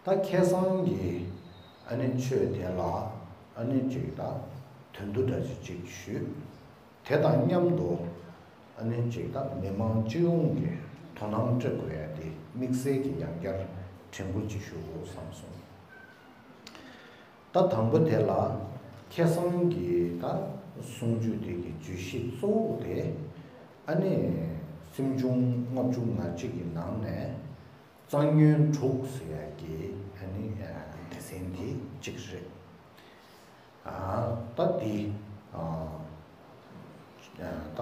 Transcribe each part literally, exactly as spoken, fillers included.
ད་ཁ་སང་གི་ཨ་ནི་ཆོས་དེ་ལ་ཨ་ནི་ཅིག་ད་དོན་བསྡུ་འདྲ་ཅིག་ཅིག་ཞུས། དེ་དང་མཉམ་དུ་ཨ་ནི་ཅིག་ད་མི་མང་སྤྱི་ཡོངས་ཀྱི་དོ་སྣང་སྤྲད་དགོས་ཡ་དེ་དམིགས་བསལ་གྱི་ཡང་བསྐྱར་དྲན་སྐུལ་ཅིག་ཞུ་དགོས་བསམ་སོང་། ད་དང་པོ་དེ་ལ་ཁ་སང་གི་ད་གསུང་ཆོས་དེ་གི་བརྗོད་གཞི་གཙོ་བོ་དེ་ཨ་ནི་སེམས་བྱུང་ལྔ་བཅུ་ང་གཅིག་གི་ནང་ནས་རྩ་ཉོན་དྲུག་ཟེར་ཡ་གི་ཨ་ནི་སྡེ་ཚན་དེ་གཅིག་རེད། ཨ་ད་འདི་ཨ་ད་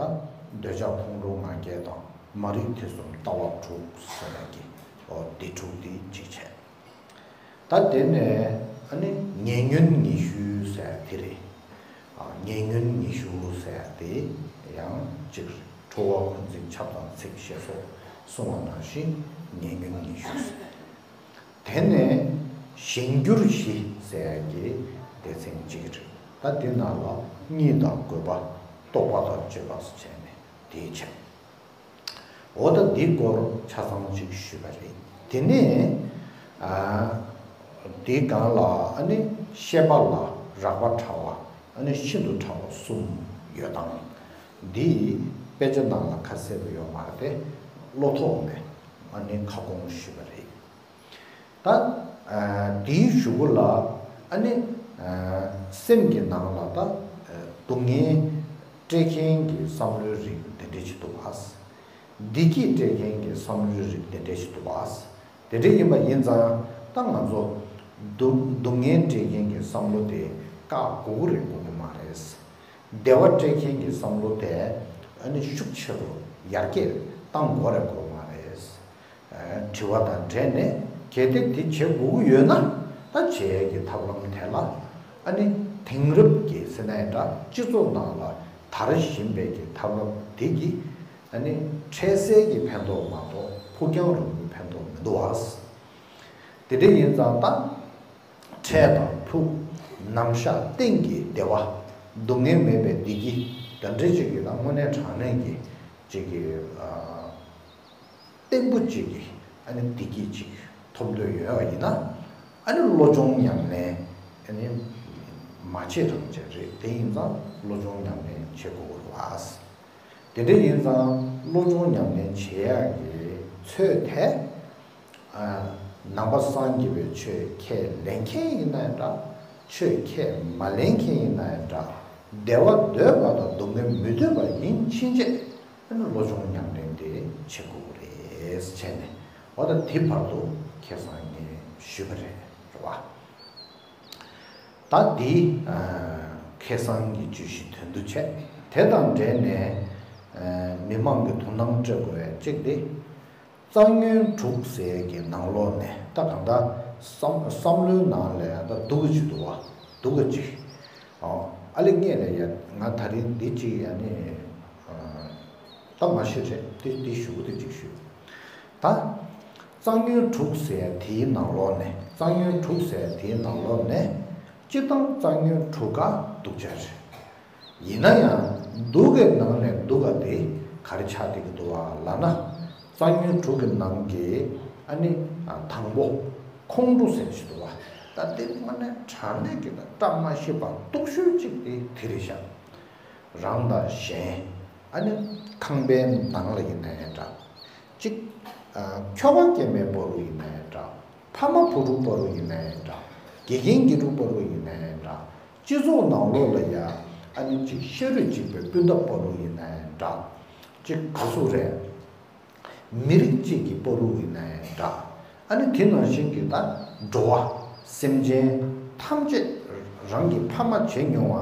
འདོད་ཆགས་ཕུང་པོ་ལྔ་བརྒྱད་དང་མ་རིག་ཐེ་ཚོམ་ལྟ་བ་དྲུག་ཟེར་ཡ་གི་ཨོ་འདི་དྲུག་འདི་གཅིག་བྱས། ད་དེ་ནས་ཨ་ནི་ཉེ་ཉོན་ཉི་ཤུ་ཟེར་དེ་རེད། ཨ་ཉེ་ཉོན་ཉི་ཤུ་ཟེར་དེ་ཡང་གཅིག་རེད། ཁྲོ་བ་འཁོན་འཛིན་ཆབ་དང་ཚིགས་ཞེས་སོགས་གསུངས་པ་ནང་བཞིན་ཉེ་ཉོན་ཉི་ཤུ་ཟེར། དེ་ནས་གཞན་འགྱུར་བཞི་ཟེར་གྱི་སྡེ་ཚན་གཅིག་རེད། ད་དེ་ནང་ལ་གཉིད་དང་རྒོད་པ་རྟོག་པ་དང་སྤྱོད་པ་སོགས་བྱས་ནས་དེའི་ཆེད། འོ་ད་འདི་སྐོར་ཆ་ཚང་ཅིག་ཞུས་པ་རེད། དེ་ནས་ཨ་འདི་སྒང་ལ་ཨ་ནི་བཤད་པ་ལ་རགས་པ་ཕྲ་བ་ཨ་ནི་ཤིན་ཏུ་ཕྲ་བ་གསུམ་ཡོད་སྟངས་འདི་དཔེ་ཆ་ནང་ལ་ཁ་གསལ་པོ་ཡོད་མ་རེད་དེ་བློ་ཐོག་ནས་ཨ་ནི་ཁ་སྐོང་ཞུས་པ་རེད། ད་ཨ་དེའི་གཞུག་གུ་ལ་ཨ་ནི་ཨ་སེམས་ཀྱི་ནང་ལ་ད་ཨ་སྡུག་བསྔལ་སྤྲད་མཁན་གྱི་བསམ་བློའི་རིགས་དེ་འདྲ་ཅིག་འདུག་པ། བདེ་སྐྱིད་སྤྲད་མཁན་གྱི་བསམ་བློའི་རིགས་དེ་འདྲ་ཅིག་འདུག་པ། དེ་འདྲ་ཡིན་པ་ཡིན་ཙང་ད་ང་ཚོ་སྡུག་སྡུག་བསྔལ་སྤྲད་མཁན་གྱི་བསམ་བློ་དེ་བཀག་དགོས་ཀྱི་རེད་དགོས་ཀྱི་མ་རེད། བདེ་བ་སྤྲད་མཁན་གྱི་བསམ་བློ་དེ་ཨ་ནི་ཤུགས་ཆེ་རུ་ཡར་རྒྱས་བཏང་དགོས་རེད་དགོས་མ་རེད། དྲི་བ་དང་འབྲེལ་ནས་གལ་ཏེ་དེ་བྱེད་དགོས་ཀྱི་ཡོད་ན་ད་བྱེད་ཡས་ཀྱི་ཐབས་ལམ་དེ་ལ་ཨ་ནི་དེང་རབས་ཀྱི་ཟེར་ན་ཡང་འདྲ་སྤྱི་ཚོགས་ནང་ལ་དར་བཞིན་པའི་གི་ཐབས་ལམ་དེ་གི་ཨ་ནི་འཕྲལ་སེལ་གྱི་ཕན་ཐོགས་མ་གཏོགས་ཕུགས་རྒྱང་རིང་པོའི་ཕན་ཐོགས་མི་འདུག་པ། དེ་འདྲ་ཡིན་ཙང་ད། འཕྲལ་དང་ཕུགས། ནམ་ཞག་གཏན་གྱི་བདེ་བ། སྡུག་བསྔལ་མེད་པའི་བདེ་སྐྱིད། དེ་འདྲ་ཅིག་གི་ད་དངོས་གནས་དྲང་གནས་ཀྱི་ཅིག་གི་ཨ་བརྟན་པོ་ཅིག་གི་ཨ་ནི་བདེ་སྐྱིད་ཅིག་ཐོབ་འདོད་ཡོད་པ་ཡིན་ན་ཨ་ནི་བློ་སྦྱོང་ཉམས་ལེན་ཨ་ནི་མ་བྱེད་རང་བྱེད་རེད། དེ་ཡིན་ཙང་བློ་སྦྱོང་ཉམས་ལེན་བྱེད་དགོས་ཀྱི་རེད་པ། དེ་འདྲ་ཡིན་ཙང་བློ་སྦྱོང་ཉམས་ལེན་བྱེད་ཡག་གི་ཚོད་དེ། ཨ་ནང་པ་སངས་རྒྱས་པའི་ཆོས་ཁས་ལེན་མཁན་ཡིན་ན་ཡང་འདྲ། ཆོས་ཁས་མ་ལེན་མཁན་ཡིན་ན་ཡང་འདྲ། བདེ་བ་འདོད་པ་དང་སྡུག་བསྔལ་མི་འདོད་པ་ཡིན་ཕྱིན་ཆད་ཨ་ནི་བློ་སྦྱོང་ཉམས་ལེན་དེ་བྱེད་དགོས་རེད་བྱས་ནས་འོ་ད་དེ་བར་དུ་ཁ་སང་ངས་ཞུས་པ་རེད་རེད་བ། ད་འདི་ཨ་ཁ་སང་གི་བརྗོད་གཞི་དོན་བསྡུ་བྱས། དེ་དང་འབྲེལ་ནས་ཨ་མི་མང་གི་དོ་སྣང་སྤྲད་དགོས་ཡ་གཅིག་དེ། རྩ་ཉོན་དྲུག་ཟེར་གྱི་ནང་ལོགས་ནས་ད་གང་ལྟར་བསམ་བསམ་བློའི་ནང་ལ་ཡང་ད་སྡུག་ག་ཅིག་འདུག་པ། སྡུག་ག་ཅིག་ཨོ་ཨ་ལེ་ངས་ལ་ཡ་ང་ད་རིང་འདི་ཅིག་ཡ་ནི་ཨ་ད་མ་ཤེས་རེད། འདི་འདི་ཞུ་གི་འདི་ཅིག་ཞུ། ད་རྩ་ཉོན་དྲུག་ཟེར་དེའི་ནང་ལོགས་ནས་རྩ་ཉོན་དྲུག་ཟེར་དེའི་ནང་ལོགས་ནས་སྤྱིར་བཏང་རྩ་ཉོན་དྲུག་ག་སྡུག་ཅག་རེད། ཡིན་ན་ཡང་སྡུག་གི་ནང་ནས་སྡུག་ག་དེ་ག་རེ་ཆགས་བསྡད་ཀྱི་འདུག་བ་ལབ་ན། རྩ་ཉོན་དྲུག་གི་ནང་གི་ཨ་ནི་དང་པོ་ཁོང་ཁྲོ་ཟེར་ཞིག་འདུག་བ། ད་དེ་དངོས་གནས་དྲང་གནས་ཀྱི་ད་བཀྲ་མ་ཤིས་པ་སྡུག་ཤོས་གཅིག་དེ་དེ་རེད་ཤག་རང་དང་གཞན། ཨ་ནི་ཁང་པའི་ནང་ལ་ཡིན་ན་ཡང་འདྲ། གཅིག་ཨ་ཁྱོ་ག་སྐྱེ་དམན་པོ་རུ་ཡིན་ན་ཡང་འདྲ། ཕ་མ་བུ་ཕྲུག་པོ་རུ་ཡིན་ན་ཡང་འདྲ། དགེ་རྒན་དགེ་ཕྲུག་པོ་རུ་ཡིན་ན་ཡང་འདྲ། སྤྱི་ཚོགས་ནང་ལོགས་ལ་ཡ་ཨ་ནི་གཅིག་ཤ་རུས་གཅིག་པའི་སྤུན་ཟླ་པོ་རུ་ཡིན་ན་ཡང་འདྲ། གཅིག་ག་ཟུག་རེད། མི་རིགས་གཅིག་གི་པོ་རུ་ཡིན་ན་ཡང་འདྲ། ཨ་ནི་དེ་ནང་བཞིན་གྱི་ད་འགྲོ་བ་སེམས་ཅན་ཐམས་ཅད་རང་གི་ཕ་མ་བྱེད་མྱོང་བ་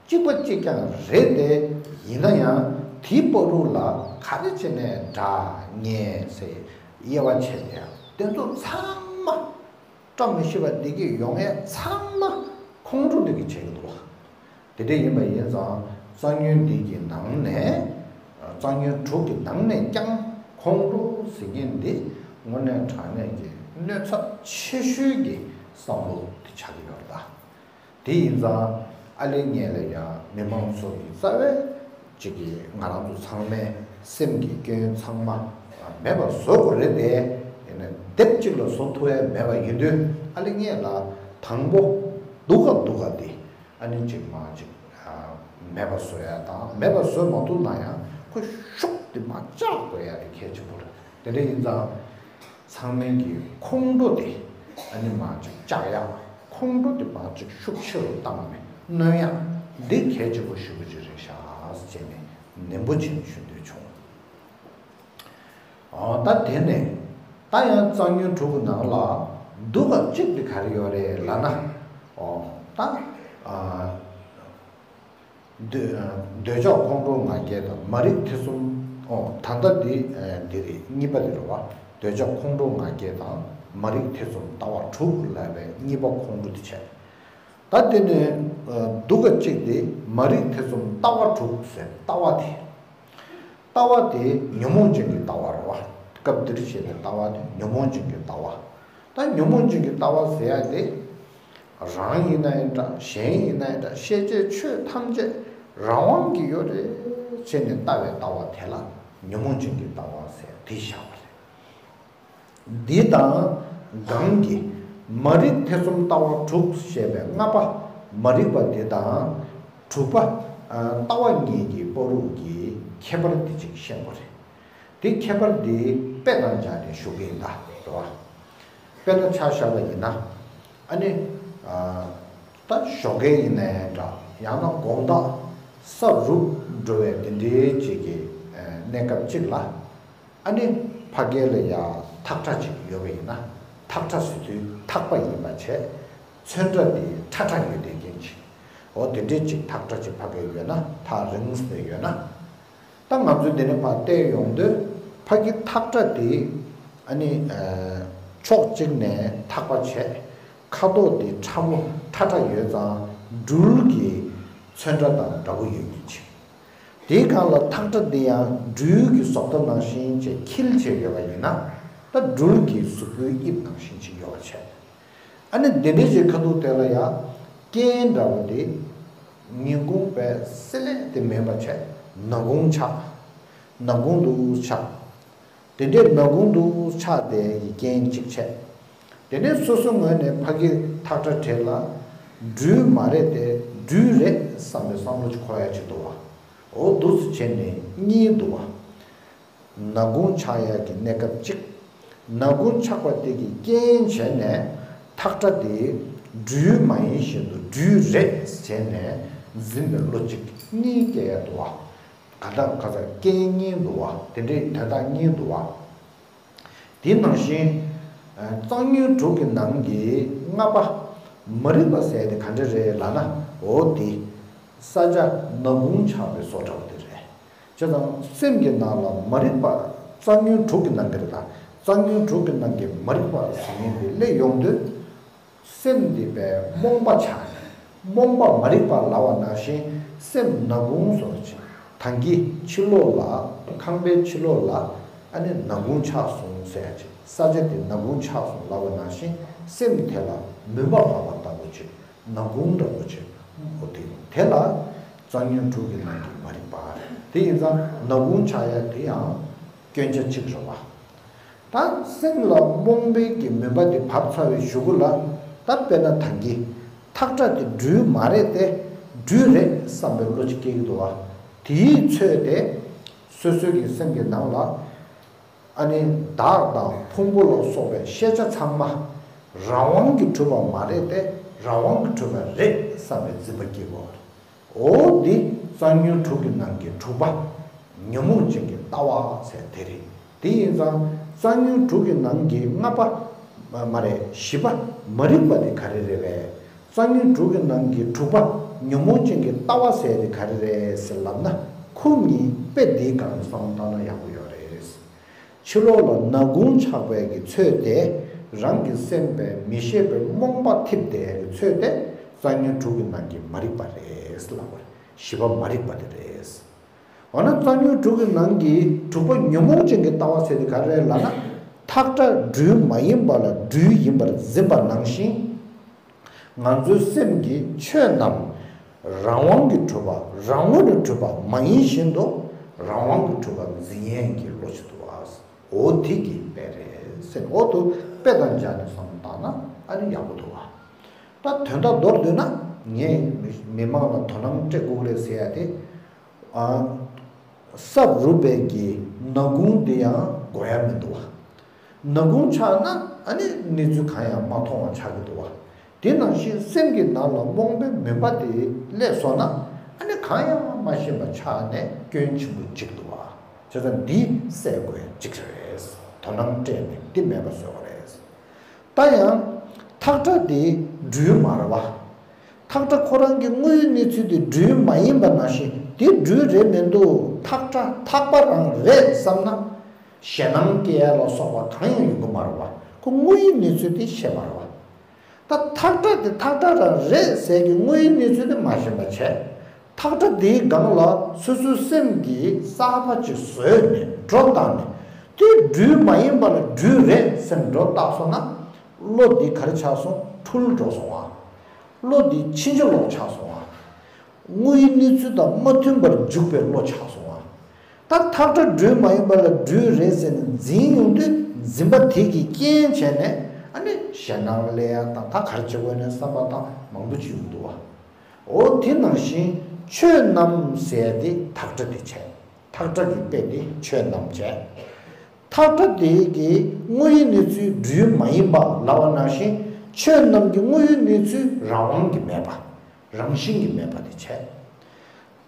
གཅིག་པ་གཅིག་རྐྱང་རེད་དེ། ཡིན་ན་ཡང་དེའི་པོ་རུ་ལ་ག་རེ་བྱས་ནས་འདྲ་ངེས་ཟེར་དབྱེ་བ་ཕྱེ་ནས་དེ་ཚོ་ཚང་མ་བཀྲ་མི་ཤིས་པ་འདི་གི་ཡོང་ཡས་ཚང་མ་ཁོང་ཁྲོ་འདི་གི་བྱེད་ཀྱི་འདུག་བ། དེ་འདྲ་ཡིན་པ་ཡིན་ཙང་རྩ་ཉོན་འདི་གི་ནང་ནས་རྩ་ཉོན་དྲུག་གི་ནང་ནས་ཀྱང་ཁོང་ཁྲོ་ཟེར་མཁན་འདི་དངོས་གནས་དྲང་གནས་ཀྱི་གནོད་ཚབས་ཆེ་ཤོས་ཀྱི་བསམ་བློ་དེ་ཆགས་ཀྱི་ཡོད་རེད་ད། དེ་ཡིན་ཙང་ཨ་ལེ་ངས་ལ་ཡང་མི་མང་ཚོ་གི་རྩ་བའི་གཅིག་གི་ང་རང་ཚོ་ཚང་མས་སེམས་ཀྱི་སྐྱོན་ཚང་མ་མེད་པར་བཟོ་དགོས་རེད་དེ། ཡིན་ སྡེབ་གཅིག་ལ་བཟོ་ཐུབ་ཡ་མེད་པ་ཡིན་དུས། ཨ་ལེ་ངས་ལ་དང་པོ་སྡུག་ག་སྡུག་ག་དེ་ཨ་ནི་གཅིག་མ་གཅིག་མེད་པ་བཟོ་ཡ་དང་། མེད་པ་བཟོ་མ་ཐུབ་ན་ཡང་ཁོ་ཤུགས་དེ་མ་བཅག་དགོས་ཡ་དེ་གལ་ཆེན་པོ་རེད། དེ་འདྲ་ཡིན་ཙང་། ཚང་མའི་གི་ཁོང་ཁྲོ་དེ་ཨ་ནི་མ་གཅིག་བཅག་ཡ། ཁོང་ཁྲོ་དེ་མ་གཅིག་ཤུགས་ཆེ་རུ་བཏང་ནས་གནོན་ཡ་འདི་གལ་ཆེན་པོ་ཞེ་པོ་ཅིག་རེད་ཤག་ཟེར་ནས་ནན་པོ་བྱས་ནས་ཞུ་འདོད་བྱུང་། ཨོ་ད་དེ་ནས་ད་ཡང་རྩ་ཉོན་དྲུག་གི་ནང་ལ་སྡུག་ག་གཅིག་དེ་ག་རེ་ཡོད་རེད་ལབ་ན། ཨོ་ད་ཨ། འདོད་འདོད་ཆགས་ཁོང་ཁྲོ་ང་རྒྱལ་དང་མ་རིག་ཐེ་ཚོམ། ཨོ་ད་ལྟ་འདི་འདི་རེད། གཉིས་པ་འདི་རེད་བ། འདོད་ཆགས་ཁོང་ཁྲོ་ང་རྒྱལ་དང་མ་རིག་ཐེ་ཚོམ་ལྟ་བ་དྲུག་ལབ་པའི་གཉིས་པ་ཁོང་ཁྲོ་དེ་བྱས། ད་དེ་ནས་སྡུག་ག་གཅིག་དེ་མ་རིག་ཐེ་ཚོམ་ལྟ་བ་དྲུག་ཟེར། ལྟ་བ་དེ། ལྟ་བ་དེ་ཉོན་མོངས་ཅན་གྱི་ལྟ་བ་རེད་བ། སྐབས་འདིར་བཤད་པའི་ལྟ་བ་དེ་ཉོན་མོངས་ཅན་གྱི་ལྟ་བ། ད་ཉོན་མོངས་ཅན་གྱི་ལྟ་བ་ཟེར་ཡ་དེ། རང་ཡིན་ན་ཡང་འདྲ། གཞན་ཡིན་ན་ཡང་འདྲ། ཤེས་བྱའི་ཆོས་ཐམས་ཅད་རང་དབང་གིས་ཡོད་རེད་བྱས་ནས་ལྟ་བའི་ལྟ་བ་དེ་ལ་ཉོན་མོངས་ཅན་གྱི་ལྟ་བ་ཟེར་དེ་བཞག་པ་རེད། འདི་དང་སྒང་གི་མ་རིག་ཐེ་ཚོམ་ལྟ་བ་དྲུག་ཞེས་པའི་ལྔ་པ་མ་རིག་པ་འདི་དང་དྲུག་པ་ལྟ་བ་གཉིས་ཀྱི་བར་དུ་གི་ཁྱད་པར་འདི་ཅིག་ཤེས་དགོས་རེད། དེ་ཁྱད་པར་འདི་དཔེ་དང་སྦྱར་ནས་ཞུ་གི་ཡིན་ད་རེད་བ། དཔེར་ན་ཆ་བཞག་པ་ཡིན་ན། ཨ་ནི། ད་ཞོགས་ཀས་ཡིན་ན་ཡང་འདྲ། ཡང་ན་དགོང་དག་ས་རུབ་འགྲོ་བའི་དེ་འདྲའི་ཅིག་གི་གནས་སྐབས་ཅིག་ལ། ཨ་ནི་ཕ་གི་ལ་ཡ་ཐག་ཁྲ་ཅིག་ཡོད་པ་ཡིན་ན། ཐག་ཁྲ་ཟེར་དུས་ཐག་པ་ཡིན་པ་བྱས། ཚོན་ཁྲ་དེ་ཁྲ་ཁྲ་ཡོད་བསྡད་མཁན་ཅིག་འོ་དེ་འདྲའི་ཅིག་ཐག་ཁྲ་ཅིག་ཕ་གི་ཡོད་ན། ཐག་རིང་ས་ཡོད་ན། ད་ང་ཚོས་དེ་ནས་ཕར་བལྟས་ཡོང་དུས་ཕ་གི་ཐག་ཁྲ་དེ་ཨ་ནི་ཕྱོགས་གཅིག་ནས་ཐག་པ་བྱས། ཁ་དོག་དེ་ཁྲ་མོ་ཁྲ་ཁྲ་ཡོད་ཙང་སྦྲུལ་གྱི་ཚོན་ཁྲ་དང་འདྲ་པོ་ཡོད་མཁན་ཅིག་དེའི་སྒང་ལ་ཐག་ཁྲ་འདི་ཡང་སྦྲུལ་གྱི་བཟོ་ལྟ་ནང་བཞིན་བྱས་འཁྱིལ་བྱས་ཡོད་པ་ཡིན་ན། ད་སྦྲུལ་གྱི་གཟུགས་པོའི་དབྱིབས་ནང་བཞིན་ཅིག་ཡོད་པ་བྱས། ཨ་ནི་འདི་འདྲའི་ཅིག་ཁ་ཐུག་དེ་ལ་ཡང་རྐྱེན་འདྲ་པོ་དེ་ཉིན་གུང་པས་སེ་ལེ་དེ་མེད་པ་བྱས། ནག་ཁུང་ཆགས། ནག་ཁུང་དུ་ཆགས། དེ་འདྲའི་ནག་ཁུང་དུ་ཆགས་དེ་ཡི་རྐྱེན་གཅིག་བྱས། དེ་ནས་སོ་སོའི་ངོས་ནས་ཕ་གི་ཐག་ཁྲ་བྲིས་ལ། སྦྲུལ་མ་རེད་དེ་སྦྲུལ་རེད་བསམ་པའི་བསམ་བློ་ཅིག་འཁོར་ཡ་ཅིག་འདུག་བ། འོ་འདུག་སེ་བྱས་ནས་གཉིས་འདུག་བ། ནག་ཁུང་ཆགས་ཡ་གི་གནས་སྐབས་གཅིག་ནག་ཁུང་ཆགས་པ་དེ་གི་རྐྱེན་བྱས་ནས་ཐག་ཁྲ་དེ་སྦྲུལ་མ་ཡིན་བཞིན་དུ་སྦྲུལ་རེད་བྱས་ནས་འཛིན་པའི་བློ་གཅིག་གཉིས་སྐྱེ་ཡ་འདུག་བ། ག་ད་ག་ས་རྐྱེན་གཉིས་འདུག་བ། དེ་འདྲའི་དོན་དག་གཉིས་འདུག་བ། དེ་ནང་བཞིན། རྩ་ཉོན་དྲུག་གི་ནང་གི་ལྔ་པ། མ་རིག་པ་ཟེར་དེ་ག་འདྲ་རེད་ལབ་ན། འོ་དེ། ས་ཆ་ནག་ཁུང་ཆགས་པའི་བཟོ་འདྲ་བོ་དེ་རེད། བྱས་ཙང་སེམས་ཀྱི་ནང་ལ་མ་རིག་པ། རྩ་ཉོན་དྲུག་གི་ནང་གི་རེད་ད། རྩ་ཉོན་དྲུག་གི་ནང་གི་མ་རིག་པ་ཟེར་མཁན་དེ་སླེབས་ཡོང་དུས། སེམས་འདི་པའི་རྨོངས་པ་ཆགས་ནས། རྨོངས་པ་མ་རིག་པ་ལབ་པ་ནང་བཞིན་སེམས་ནག་ཁུང་བཟོ་ཅིག་ད་གིན་ཕྱི་ལོགས་ལ། ཁང་པའི་ཕྱི་ལོགས་ལ་ཨ་ནི་ནག་ཁུང་ཆགས་སོང་ཟེར་ཡ་ཅིག་ས་ཆ་དེ་ནག་ཁུང་ཆགས་སོང་ལབ་པ་ནང་བཞིན་སེམས་དེ་ལ་མུན་པ་བབས་པ་ལྟ་བུ་ཅིག་ནག་ཁུང་འདྲ་པོ་ཅིག་འོ་དེ་དེ་ལ་རྩ་ཉོན་དྲུག་གི་ནང་གི་མ་རིག་པ་རེད། དེ་ཡིན་ཙང་ནག་ཁུང་ཆགས་ཡ་དེ་ཡང་སྐྱོན་ཆ་གཅིག་རེད་བ། ད་སེམས་ལ་རྨོངས་པའི་གི་མུན་པ་དེ་བབས་ཚར་བའི་གཞུག་གུ་ལ། ད་དཔེར་ན་ད་གིན་ཐག་ཁྲ་དེ་སྦྲུལ་མ་རེད་དེ་སྦྲུལ་རེད་བསམ་པའི་བློ་ཅིག་སྐྱེ་གི་འདུག་བ། དེའི་ཚོད་དེ་སོ་སོའི་གི་སེམས་ཀྱི་ནང་ལ་ཨ་ནི་བདག་དང་ཕུང་པོ་ལ་སོགས་པའི་ཤེས་བྱ་ཚང་མ་རང་དབང་གིས་གྲུབ་པ་མ་རེད་དེ་རང་དབང་གིས་གྲུབ་པ་རེད་བསམ་པའི་འཛིན་པ་སྐྱེ་དགོས་པ་རེད། འོ་འདི་རྩ་ཉོན་དྲུག་གི་ནང་གི་དྲུག་པ། ཉོན་མོངས་ཅན་གྱི་ལྟ་བ་ཟེར་དེ་རེད། དེ་ཡིན་ཙང་རྩ་ཉོན་དྲུག་གི་ནང་གི་ལྔ་པ། མ་མ་རེད། བཞི་པ་མ་རིག་པ་དེ་ག་རེ་རེད་པས། རྩ་ཉོན་དྲུག་གི་ནང་གི་དྲུག་པ། ཉོན་མོངས་ཅན་གྱི་ལྟ་བ་ཟེར་དེ་ག་རེ་རེད་ཟེར་ལབ་ན། ཁོ་གཉིས་དཔེ་འདིའི་སྒང་ནས་བསམ་བློ་བཏང་ན་ཡག་པོ་ཡོད་རེད། ཕྱི་ལོགས་ལ་ནག་ཁུང་ཆགས་པའི་གི་ཚོད་དེ། རང་གི་སེམས་པའི་མི་ཤེས་པའི་རྨོངས་པ་འཐིབས་བསྡད་ཡ་གི་ཚོད་དེ། རྩ་ཉོན་དྲུག་གི་ནང་གི་མ་རིག་པ་རེད་ལབ་པ་རེད། བཞི་པ་མ་རིག་པ་དེ་རེད། འོ་ན་རྩ་ཉོན་དྲུག་གི་ནང་གི་དྲུག་པ་ཉོན་མོངས་ཅན་གྱི་ལྟ་བ་ཟེར་དེ་ག་རེ་རེད་ལབ་ན། ཐག་ཁྲ་སྦྲུལ་མ་ཡིན་པ་ལ་སྦྲུལ་ཡིན་པར་འཛིན་པ་ནང་བཞིན། ང་ཚོའི་སེམས་ཀྱི་ཆོས་རྣམས་རང་དབང་གིས་གྲུབ་པ། རང་ངོས་ནས་གྲུབ་པ་མ་ཡིན་བཞིན་དུ་རང་དབང་གིས་གྲུབ་པ་འཛིན་ཡས་ཀྱི་བློ་ཞིག་འདུག་བ། འོ་དེ་གི་དཔེ་རེད་ཟེར། འོ་དེ་དཔེ་དང་སྦྱར་ནས་བསམ་བློ་བཏང་ན་ཨ་ནི་ཡག་པོ་འདུག་བ། ད་དོན་དག་མདོར་བསྡུས་ན་ངས་མི་མང་ལ་དོ་སྣང་སྤྲད་དགོས་རེད་ཟེར་ཡ་དེ། ཨ། སྲབ་རུབ་པའི་གི་ནག་ཁུང་འདི་ཡང་དགོས་ཡ་མི་འདུག་བ། ནག་ཁུང་ཆགས་ན་ཨ་ནི་གནས་ཚུལ་གང་ཡང་མ་མཐོང་བ་ཆགས་ཀྱི་འདུག་བ། དེ་ནང་བཞིན་སེམས་ཀྱི་ནང་ལ་རྨོངས་པའི་མུན་པ་དེ་སླེབས་སོང་ན་ཨ་ནི་གང་ཡང་མ་ཤེས་པ་ཆགས་ནས་སྐྱོན་ཆེན་པོ་འཇིག་འདུག་བ། བྱས་ཙང་འདི་སེལ་དགོས་ཡ་གཅིག་རེད། དོ་སྣང་སྤྲད་ནས་འདི་མེད་པ་བཟོ་བ་རེད། ད་ཡང་ཐག་ཁྲ་དེ་སྦྲུལ་མ་རེད་བ། ཐག་ཁྲ་ཁོ་རང་གི་དངོས་ཡོད་གནས་ཚུལ་དེ་སྦྲུལ་མ་ཡིན་པ་ནང་བཞིན་དེ་སྦྲུལ་རེད་མི་འདུག་ཐག་ཁྲ་ཐག་པ་རང་རེད་བསམ་ན། ཞེད་སྣང་སྐྱེ་ཡ་ལ་སོགས་པ་གང་ཡང་ཡོང་གི་མ་རེད་བ། ཁོ་དངོས་ཡོད་གནས་ཚུལ་དེ་ཤེས་པ་རེད་བ། ད་ཐག་ཁྲ་དེ་ཐག་ཁྲ་རང་རེད་ཟེར་གྱི་དངོས་ཡོད་གནས་ཚུལ་དེ་མ་ཤེས་པ་བྱས། ཐག་ཁྲ་དེའི་སྒང་ལ་སོ་སོའི་སེམས་ཀྱིས་གསར་པ་ཅིག་བཟོས་ནས་སྒྲོ་བཏགས་ནས་དེ་སྦྲུལ་མ་ཡིན་པ་ལ་སྦྲུལ་རེད་ཟེར་ནས་སྒྲོ་བཏགས་སོང་ན། བློ་འདི་ག་རེ་ཆགས་སོང་། འཁྲུལ་འགྲོ་སོང་བ། བློ་འདི་ཕྱིན་ཅི་ལོག་ཆགས་སོང་བ། དངོས་ཡོད་གནས་ཚུལ་དང་མ་མཐུན་པར་འཇུག་པའི་བློ་ཆགས་སོང་བ། ད་ཐག་ཁྲ་སྦྲུལ་མ་ཡིན་པ་ལ་སྦྲུལ་རེད་ཟེར་ནས་འཛིན་ཡོང་དུས་འཛིན་པ་དེ་གིས་རྐྱེན་བྱས་ནས་ཨ་ནི་ཞེད་སྣང་སླེབས་ཡ་དང་ད་ག་རེ་བྱེད་དགོས་ནས་བསམ་པ་དང་མང་པོ་ཅིག་ཡོང་འདུག་བ། འོ་དེ་ནང་བཞིན་ཆོས་རྣམས་ཟེར་ཡ་དེ་ཐག་ཁྲ་དེ་བྱས། ཐག་ཁྲ་གི་དཔེ་དེ་ཆོས་རྣམས་བྱས། ཐག་ཁྲ་དེ་གི་དངོས་ཡོད་གནས་ཚུལ་སྦྲུལ་མ་ཡིན་པ་ལབ་པ་ནང་བཞིན་ཆོས་རྣམས་ཀྱི་དངོས་ཡོད་གནས་ཚུལ་རང་དབང་གིས་མེད་པ། རང་བཞིན་གྱིས་མེད་པ་དེ་བྱས།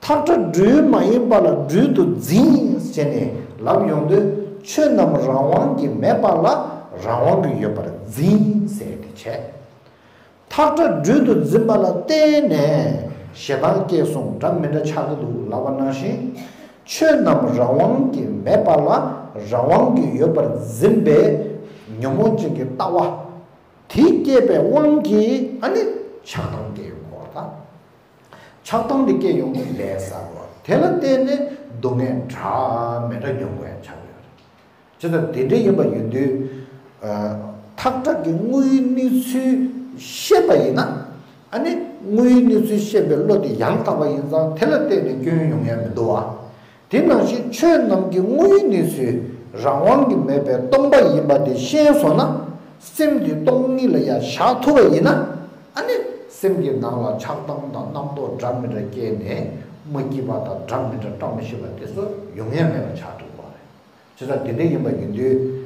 ཐག་ཁྲ་སྦྲུལ་མ་ཡིན་པ་ལ་སྦྲུལ་དུ་འཛིན་ཟེར་ནས་ལབ་ཡོང་དུས་ཆོས་རྣམས་རང་དབང་གིས་མེད་པ་ལ་རང་དབང་གིས་ཡོད་པར་འཛིན་ཟེར་དེ་བྱས། ཐག་ཁྲ་སྦྲུལ་དུ་འཛིན་པ་ལ་བརྟེན་ནས་ཞེ་སྡང་སྐྱེས་སོང་འདྲ་མི་འདྲ་ཆགས་ཀྱི་འདུག་ལབ་པ་ནང་བཞིན་ཆོས་རྣམས་རང་དབང་གིས་མེད་པ་ལ་རང་དབང་གིས་ཡོད་པར་འཛིན་པའི་ཉོན་མོངས་ཅན་གྱི་ལྟ་བ། དེ་སྐྱེས་པའི་དབང་གིས་ཨ་ནི་ཆགས་སྡང་སྐྱེ་ཡོང་གི་ཡོད་རེད་ད། ཆགས་སྡང་དེ་སྐྱེ་ཡོང་དུས་ལས་ཟ་བ་དེ་ལ་བརྟེན་ནས་སྡུག་བསྔལ་འདྲ་མི་འདྲ་མྱོང་དགོས་ཡ་ཆགས་ཡོད་རེད། ཇི་ལྟར་དེ་འདྲ་ཡིན་པ་ཡིན་དུས། ཨ། ཐག་ཁྲ་གི་དངོས་ཡོད་གནས་ཚུལ་ཤེས་པ་ཡིན་ན། ཨ་ནི་དངོས་ཡོད་གནས་ཚུལ་ཤེས་པའི་བློ་དེ་ཡང་དག་པ་ཡིན་ཙང་དེ་ལ་བརྟེན་ནས་སྐྱོན་ཡོང་ཡ་མི་འདུག་བ། དེ་ནང་བཞིན་ཆོས་རྣམས་ཀྱི་དངོས་ཡོད་གནས་ཚུལ་རང་དབང་གིས་མེད་པའི་སྟོང་པ་ཡིན་པ་དེ་ཤེས་སོང་ན། སེམས་དེ་སྟོང་ཉིད་ལ་ཡང་བཞག་ཐུབ་པ་ཡིན་ན། ཨ་ནི་སེམས་ཀྱི་ནང་ལ་ཆགས་སྡང་དང་རྣམ་རྟོག་འདྲ་མི་འདྲ་སྐྱེས་ནས་མ་སྐྱིད་པ་དང་འདྲ་མི་འདྲ་བཀྲ་མི་ཤིས་པ་དེ་ཚོ་ཡོང་ཡ་མེད་པ་ཆགས་འགྲོ་གི་རེད། བྱས་ཙང་དེ་འདྲ་ཡིན་པ་ཡིན་དུས།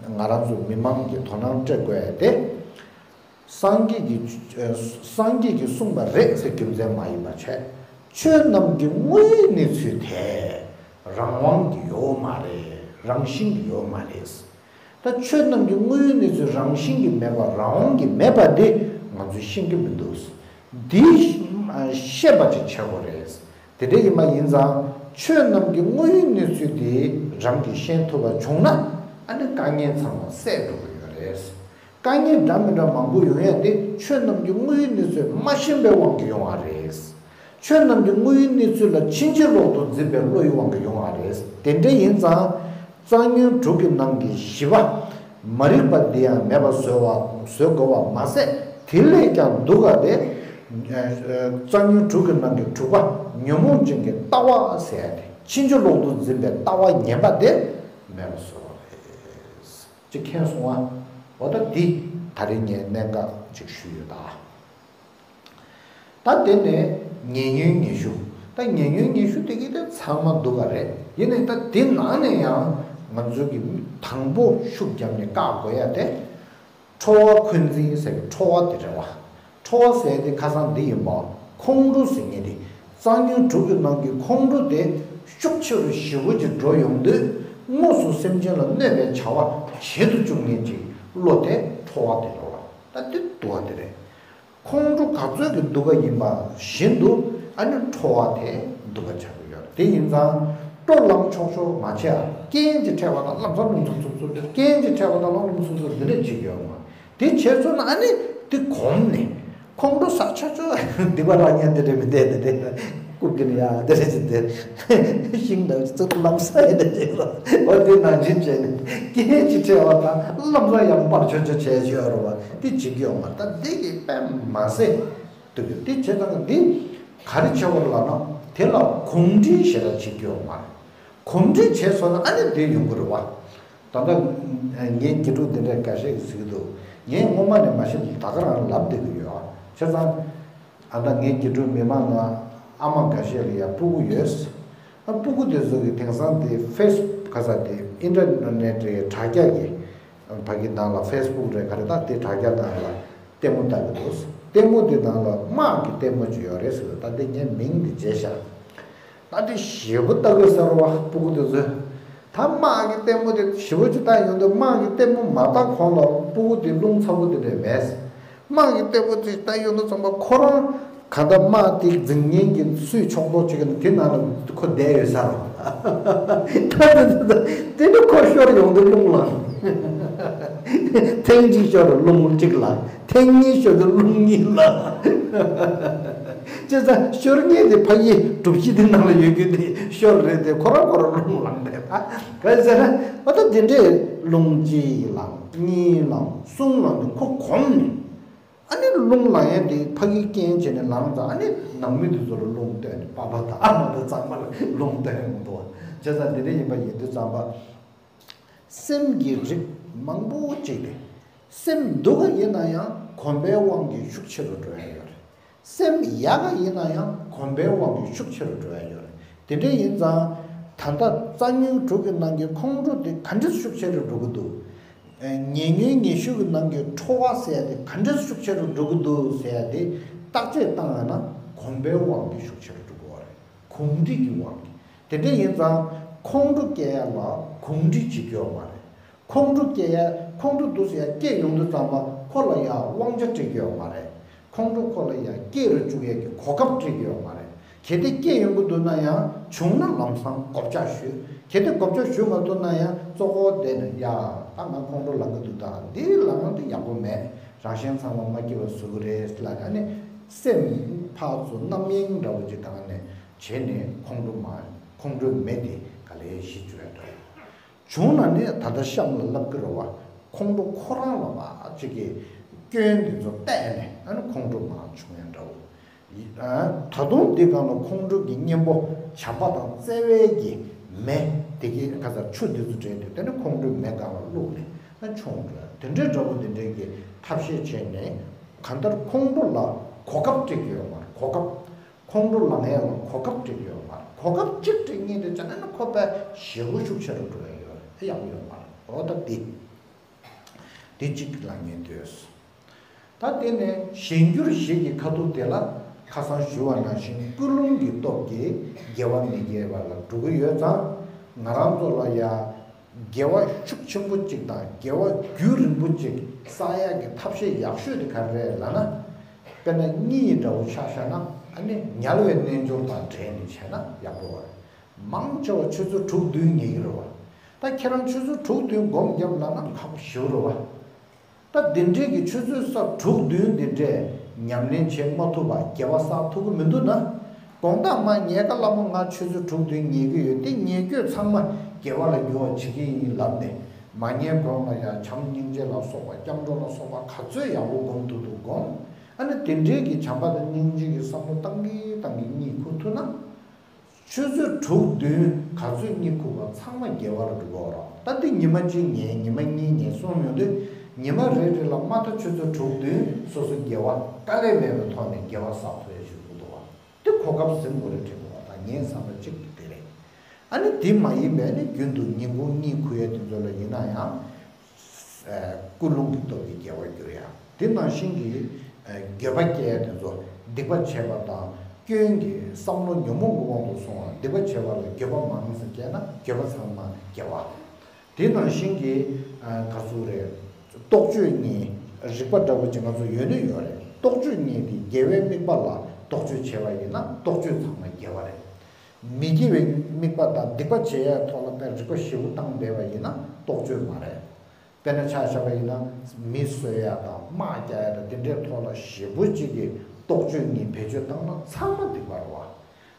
ང་རང་ཚོ་མི་མང་གི་དོ་སྣང་སྤྲད་དགོས་ཡ་དེ། སངས་རྒྱས་ཀྱིས་སངས་རྒྱས་ཀྱིས་གསུངས་པ་རེད་ཟེར་རྒྱུ་མཚན་མ་ཡིན་པ་བྱས། ཆོས་རྣམས་ཀྱི་དངོས་ཡོད་གནས་ཚུལ་དེ་རང་དབང་གི་ཡོད་མ་རེད། རང་བཞིན་གྱི་ཡོད་མ་རེད། ད་ཆོས་རྣམས་ཀྱི་དངོས་ཡོད་གནས་ཚུལ་རང་བཞིན་གྱིས་མེད་པ་རང་དབང་གིས་མེད་པ་དེ་ང་ཚོས་ཤེས་ཀྱི་མི་འདུག་འདི་ཤེས་པ་ཅིག་བྱེད་དགོས་རེད། དེ་འདྲ་ཡིན་པ་ཡིན་ཙང་ཆོས་རྣམས་ཀྱི་དངོས་ཡོད་གནས་ཚུལ་དེ་རང་གིས་ཤེས་ཐུབ་པ་བྱུང་ན་ཨ་ནི་དཀའ་ངལ་ཚང་མ་སེལ་འགྲོ་གི་ཡོད་རེད། དཀའ་ངལ་འདྲ་མི་འདྲ་མང་པོ་ཡོང་ཡ་དེ་ཆོས་རྣམས་ཀྱི་དངོས་ཡོད་གནས་ཚུལ་མ་ཤེས་པའི་དབང་གིས་ཡོང་བ་རེད། ཆོས་རྣམས་ཀྱི་དངོས་ཡོད་གནས་ཚུལ་ལ་ཕྱིན་ཅི་ལོག་ཏུ་འཛིན་པའི་བློ་ཡི་དབང་གིས་ཡོང་བ་རེད། དེ་འདྲ་ཡིན་ཙང་། རྩ་ཉོན་དྲུག་གི་ནང་གི་བཞི་པ། མ་རིག་པ་འདི་ཡང་མེད་པར་བཟོ་བ་བཟོ་དགོས་པ་མ་ཟད་དེ་ལས་ཀྱང་སྡུག་ག་དེ། རྩ་ཉོན་དྲུག་གི་ནང་གི་དྲུག་པ། ཉོན་མོངས་ཅན་གྱི་ལྟ་བ་ཟེར་ཡ་དེ་ཕྱིན་ཅི་ལོག་ཏུ་འཛིན་པའི་ལྟ་བ་ངན་པ་དེ་མེད་པར་བཟོ་བ་རེད། ཅིག་མཁྱེན་སོང་ང་། འོ་ད་འདི་ད་རེས་ངས་གནད་འགག་ཅིག་ཞུས་ཡོད་ད། ད་དེ་ནས་ཉེ་ཉོན་ཉི་ཤུ། ད་ཉེ་ཉོན་ཉི་ཤུ་དེ་གི་དེ་ཚང་མ་སྡུག་ག་རེད། ཡིན་ནའི་ད་དེ་ནང་ནས་ཡང་ང་ཚོ་གི་དང་པོ་ཤུགས་བརྒྱབ་ནས་བཀག་དགོས་ཡ་དེ། ཁྲོ་བ་འཁོན་འཛིན་ཟེར་གི་ཁྲོ་བ་དེ་རེད་བ། ཁྲོ་བ་ཟེར་དེ་ཁ་སང་འདི་ཡིན་པ། ཁོང་ཁྲོ་ཟེར་མཁན་དེ། རྩ་ཉོན་དྲུག་གི་ནང་གི་ཁོང་ཁྲོ་དེ་ཤུགས་ཆེ་རུ་ཞེ་པོ་ཅིག་འགྲོ་ཡོང་དུས་དངོས་སུ་སེམས་ཅན་ལ་གནོད་པའི་བྱ་བ་བྱེད་དུ་བཅུག་མཁན་ཅིག་བློ་དེ་ཁྲོ་བ་དེ་རེད་བ། ད་དེ་སྡུག་བ་དེ་རེད། ཁོང་ཁྲོ་ག་ཚོད་ཀྱི་སྡུག་ག་ཡིན་པ་བཞིན་དུ་ཨ་ནི་ཁྲོ་བ་དེ་སྡུག་ག་ཆགས་ཀྱི་ཡོད་རེད། དེ་ཡིན་ཙང་སྤྲོ་ལངས་ཆོག་ཆོག་མ་བྱས་ཨ། རྐྱེན་གྱིས་ཕྲད་པ་དང་ལམ་སང་རླུང་འཚུབ་འཚུབ་འཚུབ་དེ་རྐྱེན་གྱིས་ཕྲད་པ་དང་ལམ་སང་རླུང་འཚུབ་འཚུབ་འདི་འདྲ་བྱེད་ཀྱི་ཡོད་མ་རེད། དེ་བྱས་ཚོད་ན་ཨ་ནི་དེ་གོམས་ནས་ཁོང་ཁྲོ་ཟ་ཆོག་ཆོག་སྡིག་པ་རང་ཉན་དེ་རེད་མི་འདེད་དེ་དེ་རྐུབ་ཀྱི་ནི་ཡ་དེ་རེད་ཅི་དེ་ཤིང་འདྲ་ཅི་ལམ་སང་ཡིན་དེ་བྱེད་ལ་འོ་དེ་ནང་བཞིན་བྱས་ནས་རྐྱེན་གྱིས་ཕྲད་པ་དང་ལམ་སང་ཡང་སྤར་ཆོག་ཆོག་བྱས་ཡོད་རེད་བ། དེ་བྱེད་ཀྱི་ཡོད་མ་རེད། ད་འདི་གི་དཔེ་མ་ཟད། འདུག་གི་དེ་བྱས་ཙང་འདི་ག་རེ་བྱེད་དགོས་ལབ་ན་དེ་ལ་གོམས་འདྲིས་ཞེ་དྲག་བྱེད་ཀྱི་ཡོད་མ་རེད། གོམས་འདྲིས་བྱས་སོང་ན་ཨ་ནི་དེ་ཡོང་གི་རེད་བ། ད་ལྟ་ངའི་དགེ་ཕྲུག་འདི་འདྲས་འགའ་ཤས་ཀྱིས་ཟེར་གྱི་འདུག་ངས་སྔོན་མ་ནས་མ་གཞི་ད་ག་རང་ལབ་བསྡད་ཀྱི་ཡོད། བྱས་ཙང་ཨ་ད་ངའི་དགེ་ཕྲུག་མི་མང་ནང་ཨ་མ་འགའ་ཤས་ལ་ཡ་སྤུ་གུ་ཡོད། ཨ་སྤུ་གུ་དེ་ཚོ་གི་དེང་སང་དེ་ཕེ་སི་ག་ས་དེ་ཨིན་ཊར་ནེ་ཊི་རེད། དྲ་རྒྱ་གི་ཕ་གི་ནང་ལ་ཕེ་སི་བུག་རེད། ག་རེ་ད་དེ་དྲ་རྒྱ་ནང་ལ་ལྟད་མོ་ལྟ་གི་འདུག་ལྟད་མོ་དེ་ནང་ལ་དམག་གི་ལྟད་མོ་ཅིག་ཡོད་རེད་ཟེར། ད་དེ་ངས་མིང་དེ་བརྗེད་ཤག་ད་དེ་ཞེ་པོ་ལྟ་གི་ཟེར་བ་སྤུ་གུ་དེ་ཚོས། ད་དམག་གི་ལྟད་མོ་དེ་ཞེ་པོ་ཅིག་ལྟ་ཡོང་དུས་དམག་གི་ལྟད་མོ་མ་ལྟ་གོང་ལ་སྤུ་གུ་དེ་རླུང་ཚ་པོ་དེ་འདྲ་མེད། དམག་གི་ལྟད་མོ་དེ་ལྟ་ཡོང་དུས་ཙམ་པ་ཁོ་རང་ག་ད་དམག་དེ་འཛིང་མཁན་གྱི་སུའི་ཕྱོགས་གཏོགས་བྱེད་ཀྱི་འདུག་དེ་ནང་ལ་ཁོ་བསྡད་ཡོད་ས་རེད། ད་དེ་དེ་དེ་ནི་ཁོ་ཤོར་ཡོང་དུས་རླུང་ལངས། ཐེངས་གཅིག་ཤོར་རླུང་གཅིག་ལངས། ཐེངས་གཉིས་ཤོར་དུས་རླུང་གཉིས་ལངས། བྱས་ཙང་ཤོར་མཁན་དེ་ཕ་གིའི་གྲུ་བཞི་དེ་ནང་ལ་ཡོད་རྒྱུ་དེ་ཤོར་རེད་དེ་ཁོ་རང་ཁོ་རང་རླུང་ལངས་བསྡད། ད་ག་རེ་ཟེར་ན་ཨ་ད་དེ་འདྲས་རླུང་གཅིག་ལངས། གཉིས་ལངས། གསུམ་ལངས་ནས་ཁོ་གོམས་ནས། ཨ་ནི་རླུང་ལངས་ཡས་དེ་ཕ་གིའི་རྐྱེན་བྱས་ནས་ལངས་ཙང་། ཨ་ནི་ནང་མི་དེ་ཚོ་ལ་རླུང་བཏོན་ནས་པ་ཕ་དང་ཨ་མ་དང་ཚང་མ་ལ་རླུང་བཏོན་ཡོང་འདུག་བ། བྱས་ཙང་དེ་འདྲ་ཡིན་པ་ཡིན་དུས་ཙམ་པ། སེམས་ཀྱི་རིགས་མང་པོ་ཅིག་དེ། སེམས་སྡུག་ག་ཡིན་ན་ཡང་གོམས་པའི་དབང་གིས་ཤུགས་ཆེ་རུ་འགྲོ་ཡ་ཡོད་རེད། སེམས་ཡག་ག་ཡིན་ན་ཡང་གོམས་པའི་དབང་གིས་ཤུགས་ཆེ་རུ་འགྲོ་ཡ་ཡོད་རེད། དེ་འདྲ་ཡིན་ཙང་། ད་ལྟ་རྩ་རྙིང་དྲུག་གི་ནང་གི་ཁོང་ཁྲོ་དེ་ག་འདྲས་ཤུགས་ཆེ་རུ་འགྲོ་གི་འདུག་ཉེ་ཉོན་ཉེ་ཤོས་ཀྱི་ནང་གི་ཁྲོ་བ་ཟེར་ཡ་དེ་ག་འདྲས་ཤུགས་ཆེ་རུ་འགྲོ་གི་འདུག་ཟེར་ཡ་དེ་བརྟག་དཔྱད་བཏང་ཡོད་ན་གོམས་པའི་དབང་གིས་ཤུགས་ཆེ་རུ་འགྲོ་གི་ཡོད་རེད། གོམས་འདྲིས་ཀྱི་དབང་གིས། དེ་འདྲ་ཡིན་ཙང་ཁོང་ཁྲོ་སྐྱེ་ཡ་ལ་གོམས་འདྲིས་བྱེད་ཀྱི་ཡོད་མ་རེད། ཁོང་ཁྲོ་སྐྱེ་ཡ། ཁོང་ཁྲོ་འདུག་ཟེར་ཡ་སྐྱེ་ཡོང་དུས་ཙམ་པ་ཁོ་ལ་ཡ་དབང་ཆ་སྤྲད་ཀྱི་ཡོད་མ་རེད། ཁོང་ཁྲོ་ཁོ་ལ་ཡ་སྐྱེ་རུ་བཅུག་ཡ་གི་གོ་སྐབས་སྤྲད་ཀྱི་ཡོད་མ་རེད། གལ་ཏེ་སྐྱེ་ཡོང་གི་འདུག་ན་ཡང་བྱུང་ན་ལམ་སང་བགོ་བཤའ་ཞུ། གལ་ཏེ་བགོ་བཤའ་ཞུ་མ་ཐུབ་ན་ཡང་གཙོ་བོ་དེ་ནི་ཡ་ད་ང་ཁོང་ཁྲོ་ལངས་གི་འདུག་ད་འདི་ལངས་དེ་ཡག་པོ་མེད། རང་གཞན་ཚང་མ་མ་སྐྱིད་པ་བཟོ་གི་རེད་ལབ་ནས་ཨ་ནི་སེམས་ཕར་ཚུར་རྣམ་གཡེང་འདྲ་བོ་ཅིག་བཏང་ནས་བྱས་ནས་ཁོང་ཁྲོ་མ་ཁོང་ཁྲོའི་མེ་དེ་ག་ལེ་ཞི་བཅུག་ཡ་འདྲ་བོ། བྱུང་ན་ནི་ད་ལྟ་གཤམ་ལ་ལབ་ཀྱི་རེད་བ། ཁོང་ཁྲོ་ཁོ་རང་ལ་བ་ཅིག་གི་སྐྱོན་དེ་ཚོ་བལྟས་ནས་ཨ་ནི་ཁོང་ཁྲོ་མར་བྱུང་ཡ་འདྲ་བོ། ཡི་ཨ། ད་དུང་འདི་སྒང་ལ་ཁོང་ཁྲོ་གི་གཉེན་པོ་བྱམས་པ་དང་བརྩེ་བའི་གི་མེ་དེ་གི་ག་ས་ཆུ་དེ་ཚོ་འདྲེས་ཏེ་དེ་ནི་ཁོང་ཁྲོའི་མེ་སྒང་ལ་བླུགས་ནས་ཨ་མཆོང་འགྲོ་ཡ་དེ་འདྲའི་འདྲ་བོ་དེ་འདྲའི་གི་ཐབས་ཤེས་བྱས་ནས་གང་ལྟར་ཁོང་ཁྲོ་ལ་གོ་སྐབས་སྤྲད་ཀྱི་ཡོད་མ་རེད། གོ་སྐབས། ཁོང་ཁྲོ་ལངས་ཡས་ལ་གོ་སྐབས་སྤྲད་ཀྱི་ཡོད་མ་རེད། གོ་སྐབས་གཅིག་སྤྲད་མཁན་དེ་བྱས་ན་ནི་ཁོ་པས་ཞེ་པོ་ཤུགས་ཆེ་རུ་འགྲོ་ཡ་ཡོད་རེད། ཡག་པོ་ཡོད་མ་རེད། འོ་ད་འདི། འདི་གཅིག་ལ་ངས་འདོད། ད་དེ་ནས་གཞན་འགྱུར་བཞི་གི་ཁ་ཐུག་དེ་ལ་ཁ་སང་ཞུ་བ་ནང་བཞིན་ཀུན་སློང་གི་སྟོབས་ཀྱིས་དགེ་བ་མི་དགེ་བ་ལ་འགྲོ་གི་ཡོད་ཙང་། ང་རང་ཚོ་ལ་ཡ། དགེ་བ་ཤུགས་ཆེན་པོ་གཅིག་དང་དགེ་བ་རྒྱུན་རིང་པོ་གཅིག་བསགས་ཡག་གི་ཐབས་ཤེས་ཡག་ཤོས་དེ་ག་རེ་རེད་ལབ་ན། དཔེར་ན་གཉིད་འདྲ་བོ་ཆགས་བཞག་ན་ཨ་ནི་ཉལ་བའི་རྣལ་འབྱོར་དང་འབྲེལ་ནས་བྱས་ན་ཡག་པོ་རེད། མང་ཆེ་བ་ཆུ་ཚོད་དྲུག་བདུན་ཉལ་གི་རེད་བ། ད་ཁྱེད་རང་ཆུ་ཚོད་དྲུག་བདུན་སྒོམ་བརྒྱབ་ལབ་ན་ཁག་པོ་ཞེ་པོ་རེད་བ། ད་འདི་འདྲའི་གི་ཆུ་ཚོད་ས་དྲུག་བདུན་འདི་འདྲས་ཉམས་ལེན་བྱེད་མ་ཐུབ་པ་དགེ་བ་བསགས་ཐུབ་ཀྱི་མི་འདུག་ན། དགོང་དག་མ་ཉལ་ཁ་སླ་མོ་ང་ཆུ་ཚོད་དྲུག་བདུན་ཉལ་གི་ཡོད་དེ་ཉལ་རྒྱུ་ཚང་མ་དགེ་བ་ལ་འགྱུར་བ་བྱེད་ཀྱི་ཡིན་ལབ་ནས་མ་ཉལ་གོང་ལ་ཡང་བྱམས་སྙིང་རྗེ་ལ་སོགས་པ་སྐྱབས་འགྲོ་ལ་སོགས་པ་ག་ཚོད་ཡག་པོ་སྒོམ་ཐུབ་ཐུབ་སྒོམ། ཨ་ནི་དེ་འདྲའི་གི་བྱམས་པ་དང་སྙིང་རྗེ་གི་བསམ་བློ་བཏང་གི་བཏང་གི་གཉིད་ཁུག་ཐུབ་ན། ཆུ་ཚོད་དྲུག་བདུན་ག་ཚོད་གཉིད་ཁུག་པ་ཚང་མ་དགེ་བ་ལ་འགྲོ་གི་ཡོད་རེད། ད་འདི་ཉི་མ་གཅིག་ཉལ་ཉི་མ་གཉིས་ཉལ་གསུམ་ཡོང་དུས་ཉི་མ་རེ་རེ་ལ་མ་མཐའ་ཆུ་ཚོད་དྲུག་བདུན་སོ་སོ་དགེ་བ་དཀའ་ལས་མེད་པའི་ཐོག་ནས་དགེ་བ་བསགས་ཐུབ་ཡ་ཞིག་འདུག་བ། དེ་གོ་སྐབས་ཟིན་དགོས་རེད་དྲན་གི་འདུག་བ། ད་ངའི་བསམ་པ་གཅིག་དེ་རེད། ཨ་ནི་དེ་མ་ཡིན་པའི་ནི་རྒྱུན་དུ་ཉིན་གུང་གཉིད་ཁུག་ཡ་དེ་ཚོ་ལ་ཡིན་ན་ཡང་། ཀུན་སློང་གི་སྟོབས་ཀྱིས་དགེ་བར་འགྱུར་ཡ། དེ་ནང་བཞིན་གྱི་འགྱོད་པ་སྐྱེ་ཡ་དེ་ཚོ་སྡིག་པ་བྱས་པ་དང་སྐྱོན་གྱི་བསམ་བློ་ཉོན་མོངས་ཀྱི་དབང་དུ་སོང་བ་སྡིག་པ་བྱས་པ་ལ་འགྱོད་པ་མང་ཙམ་སྐྱེས་ན་འགྱོད་པ་ཚང་མ་དགེ་བ། དེ་ནང་བཞིན་གྱི་ག་ཚོད་རེད། རྟོག་དཔྱོད་གཉིས་རིག་པ་འདྲ་བོ་ཅིག་ང་ཚོ་ཡོད་ནི་ཡོད་རེད། རྟོག་དཔྱོད་གཉིས་དེ་དགེ་བའི་དམིགས་པ་ལ་རྟོག་དཔྱོད་བྱས་པ་ཡིན་ན་རྟོག་དཔྱོད་ཚང་མ་དགེ་བ་རེད། མི་དགེ་བའི་དམིགས་པ་དང་སྡིག་པ་བྱེད་ཡ་ཐོག་ལ་དཔེ་རིག་པ་ཞེ་པོ་བཏང་བསྡད་པ་ཡིན་ན་རྟོག་དཔྱོད་མ་རེད། དཔེར་ན་ཆ་བཞག་པ་ཡིན་ན་མི་གསོད་ཡ་དང་དམག་རྒྱག་ཡ་དང་དེ་འདྲའི་ཐོག་ལ་ཞེ་པོ་ཅིག་གི་རྟོག་དཔྱོད་གཉིས་བེད་སྤྱོད་བཏང་ན་ཚང་མ་སྡིག་པ་རེད་བ།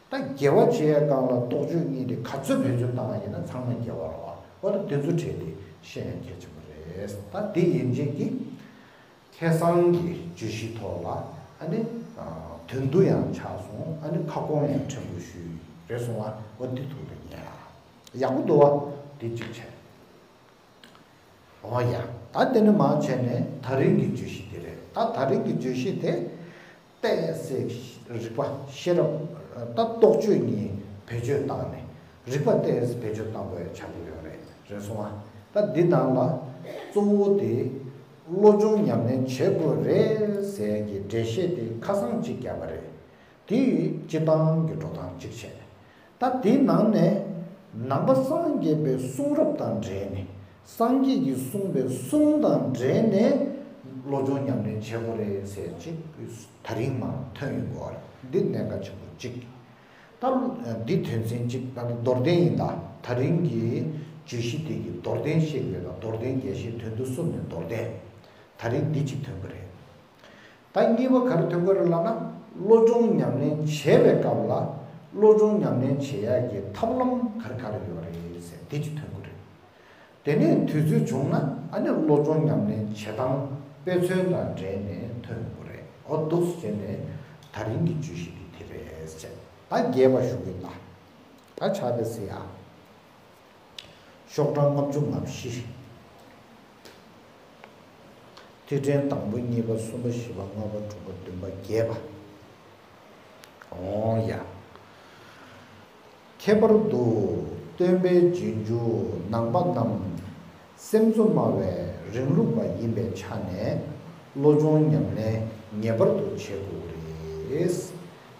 ད་དགེ་བ་བྱེད་ཡ་སྒང་ལ་རྟོག་དཔྱོད་གཉིས་དེ་ག་ཚོད་བེད་སྤྱོད་བཏང་བ་ཡིན་ན་ཚང་མ་དགེ་བ་རེད་བ། འོ་ད་དེ་ཚོ་གྲས་དེ་ཤེས་ཡ་གལ་ཆེན་པོ་རེད། ད་དེ་ཡན་ཆད་ཀྱི། ཁ་སང་གི་བརྗོད་གཞི་ཐོག་ལ་ཨ་ནི་དོན་བསྡུ་ཡང་ཆགས་སོང་། ཨ་ནི་ཁ་སྐོང་ཡང་ཕྲན་བུ་ཞུས་རེད་སོང་བ། འོ་འདི་ཐུགས་ལ་ཉར་ཡག་པོ་འདུག་བ། འདི་གཅིག་བྱས། འོ་ཡ། ད་དེ་ནི་མ་བྱས་ནས་ད་རིང་གི་བརྗོད་གཞི་དེ་རེད། ད་ད་རིང་གི་བརྗོད་གཞི་དེ། ཏེ་ཟེར་རིག་པ་ཤེས་རབ། ད་རྟོག་དཔྱོད་གཉིས་བེད་སྤྱོད་བཏང་ནས། རིག་པ་ཏེ་བེད་སྤྱོད་བཏང་དགོས་ཆགས་ཀྱི་ཡོད་རེད། རེད་སོང་ང་། ད་འདི་ནང་ལ་གཙོ་བོ་དེ་བློ་སྦྱོང་ཉམས་ལེན་བྱེད་དགོས་རེད་ཟེར་གྱི་འགྲེལ་བཤད་དེ་ཁ་སང་གཅིག་བརྒྱབ་པ་རེད། དེ་ཡི་སྤྱི་བཏང་གི་འགྲོ་སྟངས་གཅིག་བྱས། ད་དེའི་ནང་ནས་ནང་པ་སངས་རྒྱས་པའི་གསུང་རབ་དང་འབྲེལ་ནས། སངས་རྒྱས་ཀྱིས་གསུངས་པའི་གསུང་དང་འབྲེལ་ནས་བློ་སྦྱོང་ཉམས་ལེན་བྱེད་དགོས་རེད་ཟེར་ཅིག་ད་རིང་མར་ཐོན་ཡོང་གི་ཡོད་རེད། འདི་གནད་འགག་ཆེན་པོ་གཅིག་ད་འདི་དོན་ཚན་གཅིག་ད་མདོར་བསྟན་ཡིན། ད་ད་རིང་གི་བརྗོད་གཞི་དེ་གི་མདོར་བསྟན་བཤད་ཀྱི་རེད། ད་མདོར་བསྟན་རྒྱས་བཤད་དོན་བསྡུ་གསུམ་ནས་མདོར་བསྟན། ད་རིང་འདི་གཅིག་ཐོན་གི་རེད། ད་གཉིས་པ་ག་རེ་ཐོན་གི་རེད་ལབ་ན། བློ་སྦྱོང་ཉམས་ལེན་བྱེད་པའི་སྐབས་ལ་བློ་སྦྱོང་ཉམས་ལེན་བྱེད་ཡག་གི་ཐབས་ལམ་ག་རེ་ག་རེ་ཡོད་རེད་ཟེར་དེ་གཅིག་ཐོན་གི་རེད། དེ་ནས་དུས་ཚོད་བྱུང་ན་ཨ་ནི་བློ་སྦྱོང་ཉམས་ལེན་བྱེད་སྟངས་དཔེ་མཚོན་དང་འབྲེལ་ནས་ཐོན་ཡོང་གི་རེད། འོ་འདུག་སེ་བྱས་ནས་ད་རིང་གི་བརྗོད་གཞི་དེ་དེ་རེད་ཟེར། ད་རྒྱས་པ་ཞུ་གི་ཡིན། ད་ད་ཆ་དེ་ཟེར་ཡ། ཤོག་གྲངས་ལྔ་བཅུ་ང་བཞི། ཐིག་ཕྲེང་དང་པོ་གཉིས་པ་གསུམ་པ་བཞི་པ་ལྔ་པ་དྲུག་པ་བདུན་པ་བརྒྱད་པ། འོང་ཡ། ཁྱད་པར་དུ་སྟོན་པའི་རྗེས་འཇུག་ནང་པ་རྣམས་སེམས་གཙོ་སྨྲ་བའི་རིང་ལུགས་པ་ཡིན་པའི་ཆ་ནས་བློ་སྦྱོང་ཉམས་ལེན་ངེས་པར་དུ་བྱེད་དགོས་རེད།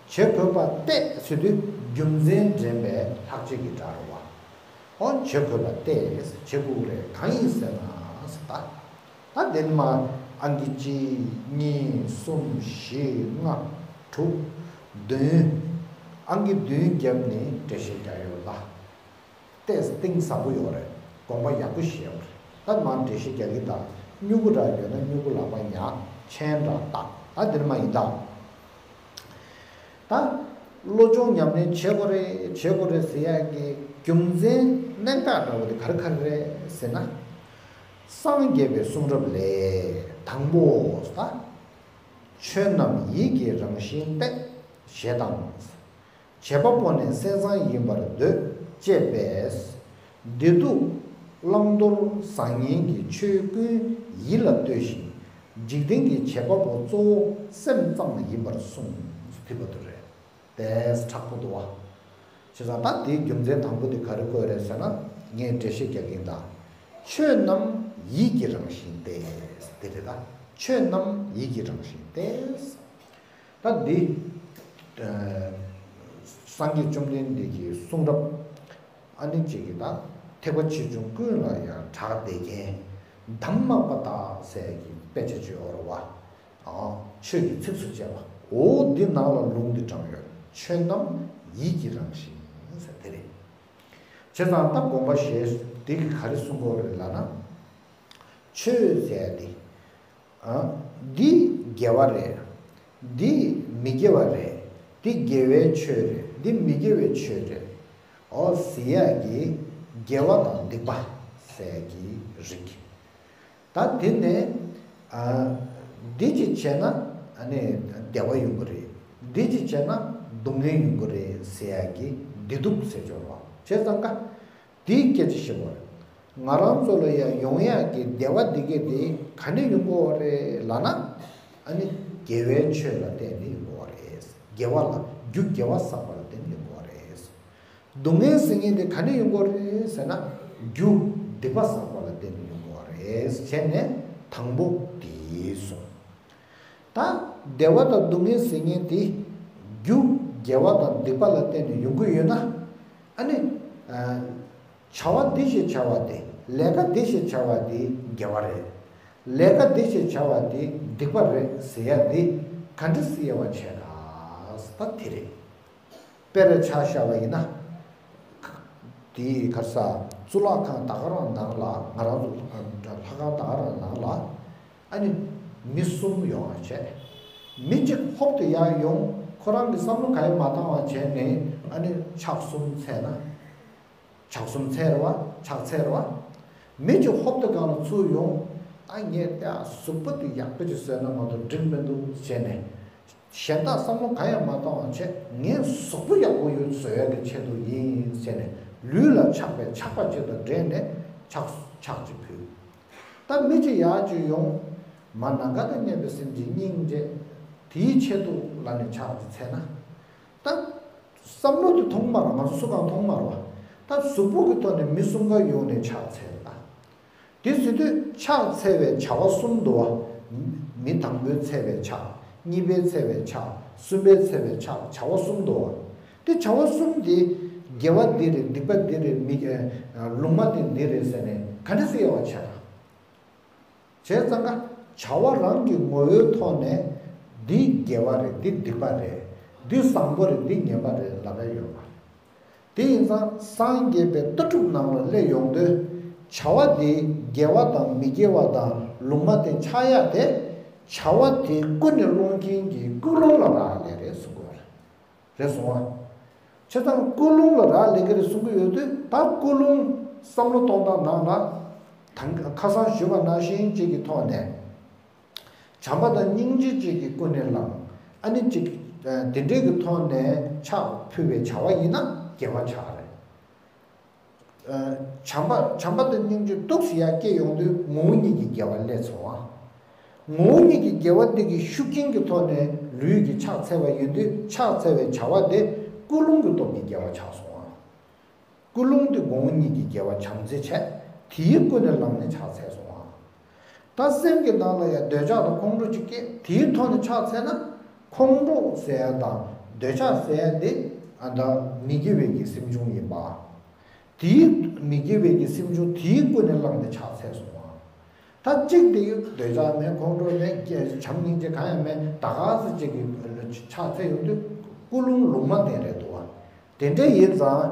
བྱེད་དགོས་པ་སྟེ་ཟེར་དུས་རྒྱུ་མཚན་འདྲེན་པའི་ལྷག་བཅས་ཀྱི་སྒྲ་རེད་བ། འོ་བྱེད་དགོས་པ་སྟེ་བྱེད་དགོས་རེད། གང་ཡིན་ཟེར་ན་ཟེར་ད། ད་དེ་ནི་མ་ཨང་ཀི་གཅིག་གཉིས་གསུམ་བཞི་ལྔ་དྲུག་བདུན། ཨང་ཀི་བདུན་བརྒྱབ་ནས་འགྲེལ་བཤད་རྒྱག་ཡོད་ལ། ཏེས་གཏིང་ཟབ་པོ་ཡོད་རེད། དགོངས་པ་ཡག་པོ་བཞེས་ཡོད་རེད། ད་མར་འགྲེལ་བཤད་རྒྱག་གི་ད་སྨྱུ་གུ་འདྲ་ཡོད་ན་སྨྱུ་གུ་ལག་པ་ཉར། མཆན་འདྲ་བཏགས། ད་དེ་ནི་མ་ཡིན་ད། ད་བློ་སྦྱོང་ཉམས་ལེན་བྱེད་དགོས་རེད་བྱེད་དགོས་རེད་ཟེར་ཡག་གི་རྒྱུ་མཚན་གནད་འགག་འདྲ་བོ་དེ་ག་རེ་ག་རེ་རེད་ཟེར་ན། སངས་རྒྱས་པའི་གསུང་རབ་ལས་དང་པོ་ད། ཆོས་རྣམས་ཡིད་ཀྱི་རང་བཞིན་ཏེ། ཞེས་དང་། བྱེད་པ་པོ་ནི་སེམས་ཙམ་ཡིན་པར་འདོད་ཅེས་པས། བདེ་སྡུག་བླང་དོར་བཟང་ངན་གྱི་ཆོས་ཀུན་ཡིད་ལ་ལྟོས་ཤིང་། འཇིག་རྟེན་གྱི་བྱེད་པ་པོ་གཙོ་བོ་སེམས་ཙམ་ཡིན་པར་གསུངས། དེ་བར་དུ་རེད། དེས་དྲག་པོ་འདུག་བ། བྱས་ཙང་ད་དེའི་རྒྱུ་མཚན་དང་པོ་དེ་ག་རེ་བཀོད་རེད་ཟེར་ན། ངས་འགྲེལ་བཤད་རྒྱག་གིན་ད། ཆོས་རྣམས་ཡིད་ཀྱི་རང་བཞིན་ཏེ། དེ་རེད་ད། ཆོས་རྣམས་ཡིད་ཀྱི་རང་བཞིན་ཏེ། ད་འདི། ཨ། སངས་རྒྱས་བཅོམ་ལྡན་འདས་ཀྱི་གསུང་རབ། ཨ་ནི་གཅིག་གིས་ད་ཐེག་པ་ཆེ་ཆུང་ཀུན་ལ་ཡང་གྲགས་བསྡད་མཁན་དྷརྨ་པ་ཏ་ཟེར་གྱི་དཔེ་ཆ་ཅིག་ཡོད་རེད་བ། ཨ། ཆོས་ཀྱི་ཚིགས་སུ་བཅད་པ། འོ་འདི་ནང་ལ་ལུང་འདི་དྲངས་ཡོད། ཆོས་རྣམས་ཡིད་ཀྱི་རང་བཞིན་ཟེར་དེ་རེད། བྱས་ཙང་ད་དགོངས་པ་བཞེས་འདི་གིས་ག་རེ་གསུང་གི་ཡོད་རེད་ལབ་ན། ཆོས་ཟེར་ཡ་འདི། ཨ། འདི་དགེ་བ་རེད། འདི་མི་དགེ་བ་རེད། འདི་དགེ་བའི་ཆོས་རེད། འདི་མི་དགེ་བའི་ཆོས་རེད། འོ་ཟེར་ཡག་གི་དགེ་བ་དང་སྡིག་པ་ཟེར་ཡག་གི་རིགས། ད་དེ་ནས། ཨ། འདི་གཅིག་བྱས་ན་ཨ་ནི་བདེ་བ་ཡོང་གི་རེད། འདི་གཅིག་བྱས་ན་སྡུག་བསྔལ་ཡོང་གི་རེད་ཟེར་ཡག་གི་བདེ་སྡུག་ཟེར་ཆོག་རེད་བ། བྱས་ཙང་ཀ། དེའི་སྐད་ཆ་བཤད་པ་རེད། ང་རང་ཚོ་ལ་ཡང་ཡོང་ཡག་གི་བདེ་བ་འདི་གས་དེ་ག་ནས་ཡོང་གི་ཡོད་རེད་ལབ་ན། ཨ་ནི་དགེ་བའི་ཆོས་ལ་བརྟེན་ནས་ཡོང་གི་ཡོད་རེད། དགེ་བ་ལ་རྒྱུ་དགེ་བ་བསགས་པ་ལ་བརྟེན་ནས་ཡོང་གི་ཡོད་རེད། སྡུག་བསྔལ་ཟེར་མཁན་དེ་ག་ནས་ཡོང་གི་ཡོད་རེད་ཟེར་ན། རྒྱུ་སྡིག་པ་བསགས་པ་ལ་བརྟེན་ནས་ཡོང་གི་ཡོད་རེད་བྱས་ནས་དང་པོ་དེ་གསུངས། ད་བདེ་བ་དང་སྡུག་བསྔལ་ཟེར་མཁན་དེ་རྒྱུ་དགེ་བ་དང་སྡིག་པ་ལ་བརྟེན་ནས་ཡོང་གི་ཡོད་ན། ཨ་ནི། ཨ། བྱ་བ་འདི་ཞེས་བྱ་བ་དེ། ལས་ཀ་འདི་ཞེས་བྱ་བ་དེ་དགེ་བ་རེད། ལས་ཀ་འདི་ཞེས་བྱ་བ་དེ་སྡིག་པ་རེད་ཟེར་ཡ་དེ་ག་འདྲ་སེ་དབྱེ་བ་ཕྱེ་ག་ཟེར་ད་དེ་རེད། དཔེར་ཆ་བཞག་པ་ཡིན་ན། དེའི་ག་རེ་ཟ། གཙུག་ལག་ཁང་ད་ག་རང་ནང་ལ་ང་རང་ཚོ་ལྷ་ཁང་ད་ག་རང་ནང་ལ། ཨ་ནི་མི་གསུམ་ཡོང་བ་བྱས། མི་གཅིག་ཧོབ་ཏེ་ཡར་ཡོང་། ཁོ་རང་གི་བསམ་བློ་ག་ཡེ་མ་བཏང་བ་བྱས་ནས་ཨ་ནི་ཕྱག་གསུམ་འཚལ་ན། ཕྱག་གསུམ་འཚལ་རེད་བ། ཕྱག་འཚལ་རེད་བ། མི་གཅིག་ཧོབ་ཏེ་སྒང་ལ་ཚུར་ཡོང་། ཨ། ངས་ཏེ་ཨ་གཟུགས་པོ་དེ་ཡག་པོ་ཅིག་བཟོས་ན་མ་གཏོགས་འགྲིག་མི་འདུག་བྱས་ནས། གཞན་དག་བསམ་བློ་གང་ཡང་མ་བཏང་བ་བྱས། ངས་གཟུགས་པོ་ཡག་པོ་ཡོད་བཟོ་ཡག་གི་ཆེད་དུ་ཡིན་ཟེར་ནས་ལུས་ལ་ཆགས་པའི་ཆགས་པ་ཅིག་དང་འབྲེལ་ནས་ཕྱག་ཕྱག་ཅིག་ཕུལ། ད་མི་གཅིག་ཡར་གཅིག་ཡོང་། མར་ནམ་མཁའ་དང་མཉམ་པའི་སེམས་ཀྱི་སྙིང་རྗེ། དེའི་ཆེད་དུ་ལ་ནི་ཕྱག་ཅིག་འཚལ་ན། ད་བསམ་བློ་དེ་མཐོང་མ་རེད། ང་ཚོ་སུ་གང་མཐོང་མ་རེད་བ། ད་གཟུགས་པོ་གི་ཐོག་ནས་མི་གསུམ་ཀ་ཡོང་ནས་ཕྱག་འཚལ་ལ། དེ་ཟེར་དུས་ཕྱག་འཚལ་བའི་བྱ་བ་གསུམ་འདུག་བ། མི་དང་པོའི་འཚལ་བའི་ཕྱག་གཉིས་པའི་འཚལ་བའི་ཕྱག་གསུམ་པའི་འཚལ་བའི་ཕྱག་བྱ་བ་གསུམ་འདུག་བ། དེ་བྱ་བ་གསུམ་དེ་དགེ་བ་འདི་རེད། སྡིག་པ་འདི་རེད། མི་ཨ་ལུང་མ་བསྟན་འདི་རེད་ཟེར་ནས་ག་འདྲ་སེ་དབྱེ་བ་ཕྱེ་ན། བྱས་ཙང་ཀ་བྱ་བ་རང་གི་ངོ་བོའི་ཐོག་ནས་འདི་དགེ་བ་རེད། འདི་སྡིག་པ་རེད། འདི་བཟང་པོ་རེད། འདི་ངན་པ་རེད་ལབ་ཡ་ཡོད་མ་རེད། དེ་ཡིན་ཙང་སངས་རྒྱས་པའི་ལྟ་གྲུབ་ནང་ལ་སླེབས་ཡོང་དུས། བྱ་བ་དེ་དགེ་བ་དང་མི་དགེ་བ་དང་ལུང་མ་བསྟན་ཆགས་ཡ་དེ། བྱ་བ་དེ་ཀུན་ནས་སློང་མཁན་གྱི་ཀུན་སློང་ལ་རག་ལས་རེད་གསུང་གི་ཡོད་རེད། རེད་སོང་ང་། བྱས་ཙང་ཀུན་སློང་ལ་རག་ལས་ཀྱི་རེད་གསུང་གི་ཡོད་དུས། ད་ཀུན་སློང་བསམ་བློ་གཏོང་སྟངས་ནང་ལ། ད་ཁ་སང་ཞུས་པ་ནང་བཞིན་གཅིག་གི་ཐོག་ནས། བྱམས་པ་དང་སྙིང་རྗེ་གཅིག་གིས་ཀུན་ནས་བསླངས། ཨ་ནི་གཅིག་དེ་འདྲའི་གི་ཐོག་ནས་ཕྱག་ཕུལ་བའི་བྱ་བ་ཡིན་ན་དགེ་བ་ཆགས་རེད། བྱམས་པ་བྱམས་པ་དང་སྙིང་རྗེ་སྡུག་ཙམ་ཡར་སྐྱེས་ཡོང་དུས་ངོ་བོ་ཉིད་ཀྱི་དགེ་བ་སླེབས་སོང་བ། ངོ་བོ་ཉིད་ཀྱི་དགེ་བ་འདི་གི་ཤུགས་རྐྱེན་གྱི་ཐོག་ནས་ལུས་ཀྱི་ཕྱག་འཚལ་བ་ཡིན་དུས། ཕྱག་འཚལ་བའི་བྱ་བ་དེ་ཀུན་སློང་གི་སྟོབས་ཀྱིས་དགེ་བ་ཆགས་སོང་བ། ཀུན་སློང་དེ་ངོ་བོ་ཉིད་ཀྱི་དགེ་བ་བྱམས་བརྩེ་བྱས། དེའི་ཀུན་ནས་བསླངས་ནས་ཕྱག་འཚལ་སོང་བ། ད་སེམས་ཀྱི་ནང་ལ་ཡང་འདོད་ཆགས་དང་ཁོང་ཁྲོ་ཅིག་སྐྱེས། དེའི་ཐོག་ནས་ཕྱག་འཚལ་ན། ཁོང་ཁྲོ་ཟེར་ཡ་དང་འདོད་ཆགས་ཟེར་ཡ་དེ་ཨ་ད་མི་དགེ་བའི་གི་སེམས་བྱུང་ཡིན་པ། དེའི་མི་དགེ་བའི་གི་སེམས་བྱུང་དེའི་ཀུན་ནས་བསླངས་ཏེ་ཕྱག་འཚལ་སོང་བ། ད་གཅིག་དེ་འདོད་ཆགས་མེད། ཁོང་ཁྲོ་མེད། བྱམས་སྙིང་རྗེ་གང་ཡང་མེད། ད་ག་ཟེ་གཅིག་གི་ཕྱག་འཚལ་ཡོང་དུས་ཀུན་སློང་ལུང་མ་བསྟན་རེད་འདུག་བ། དེ་འདྲ་ཡིན་ཙང་།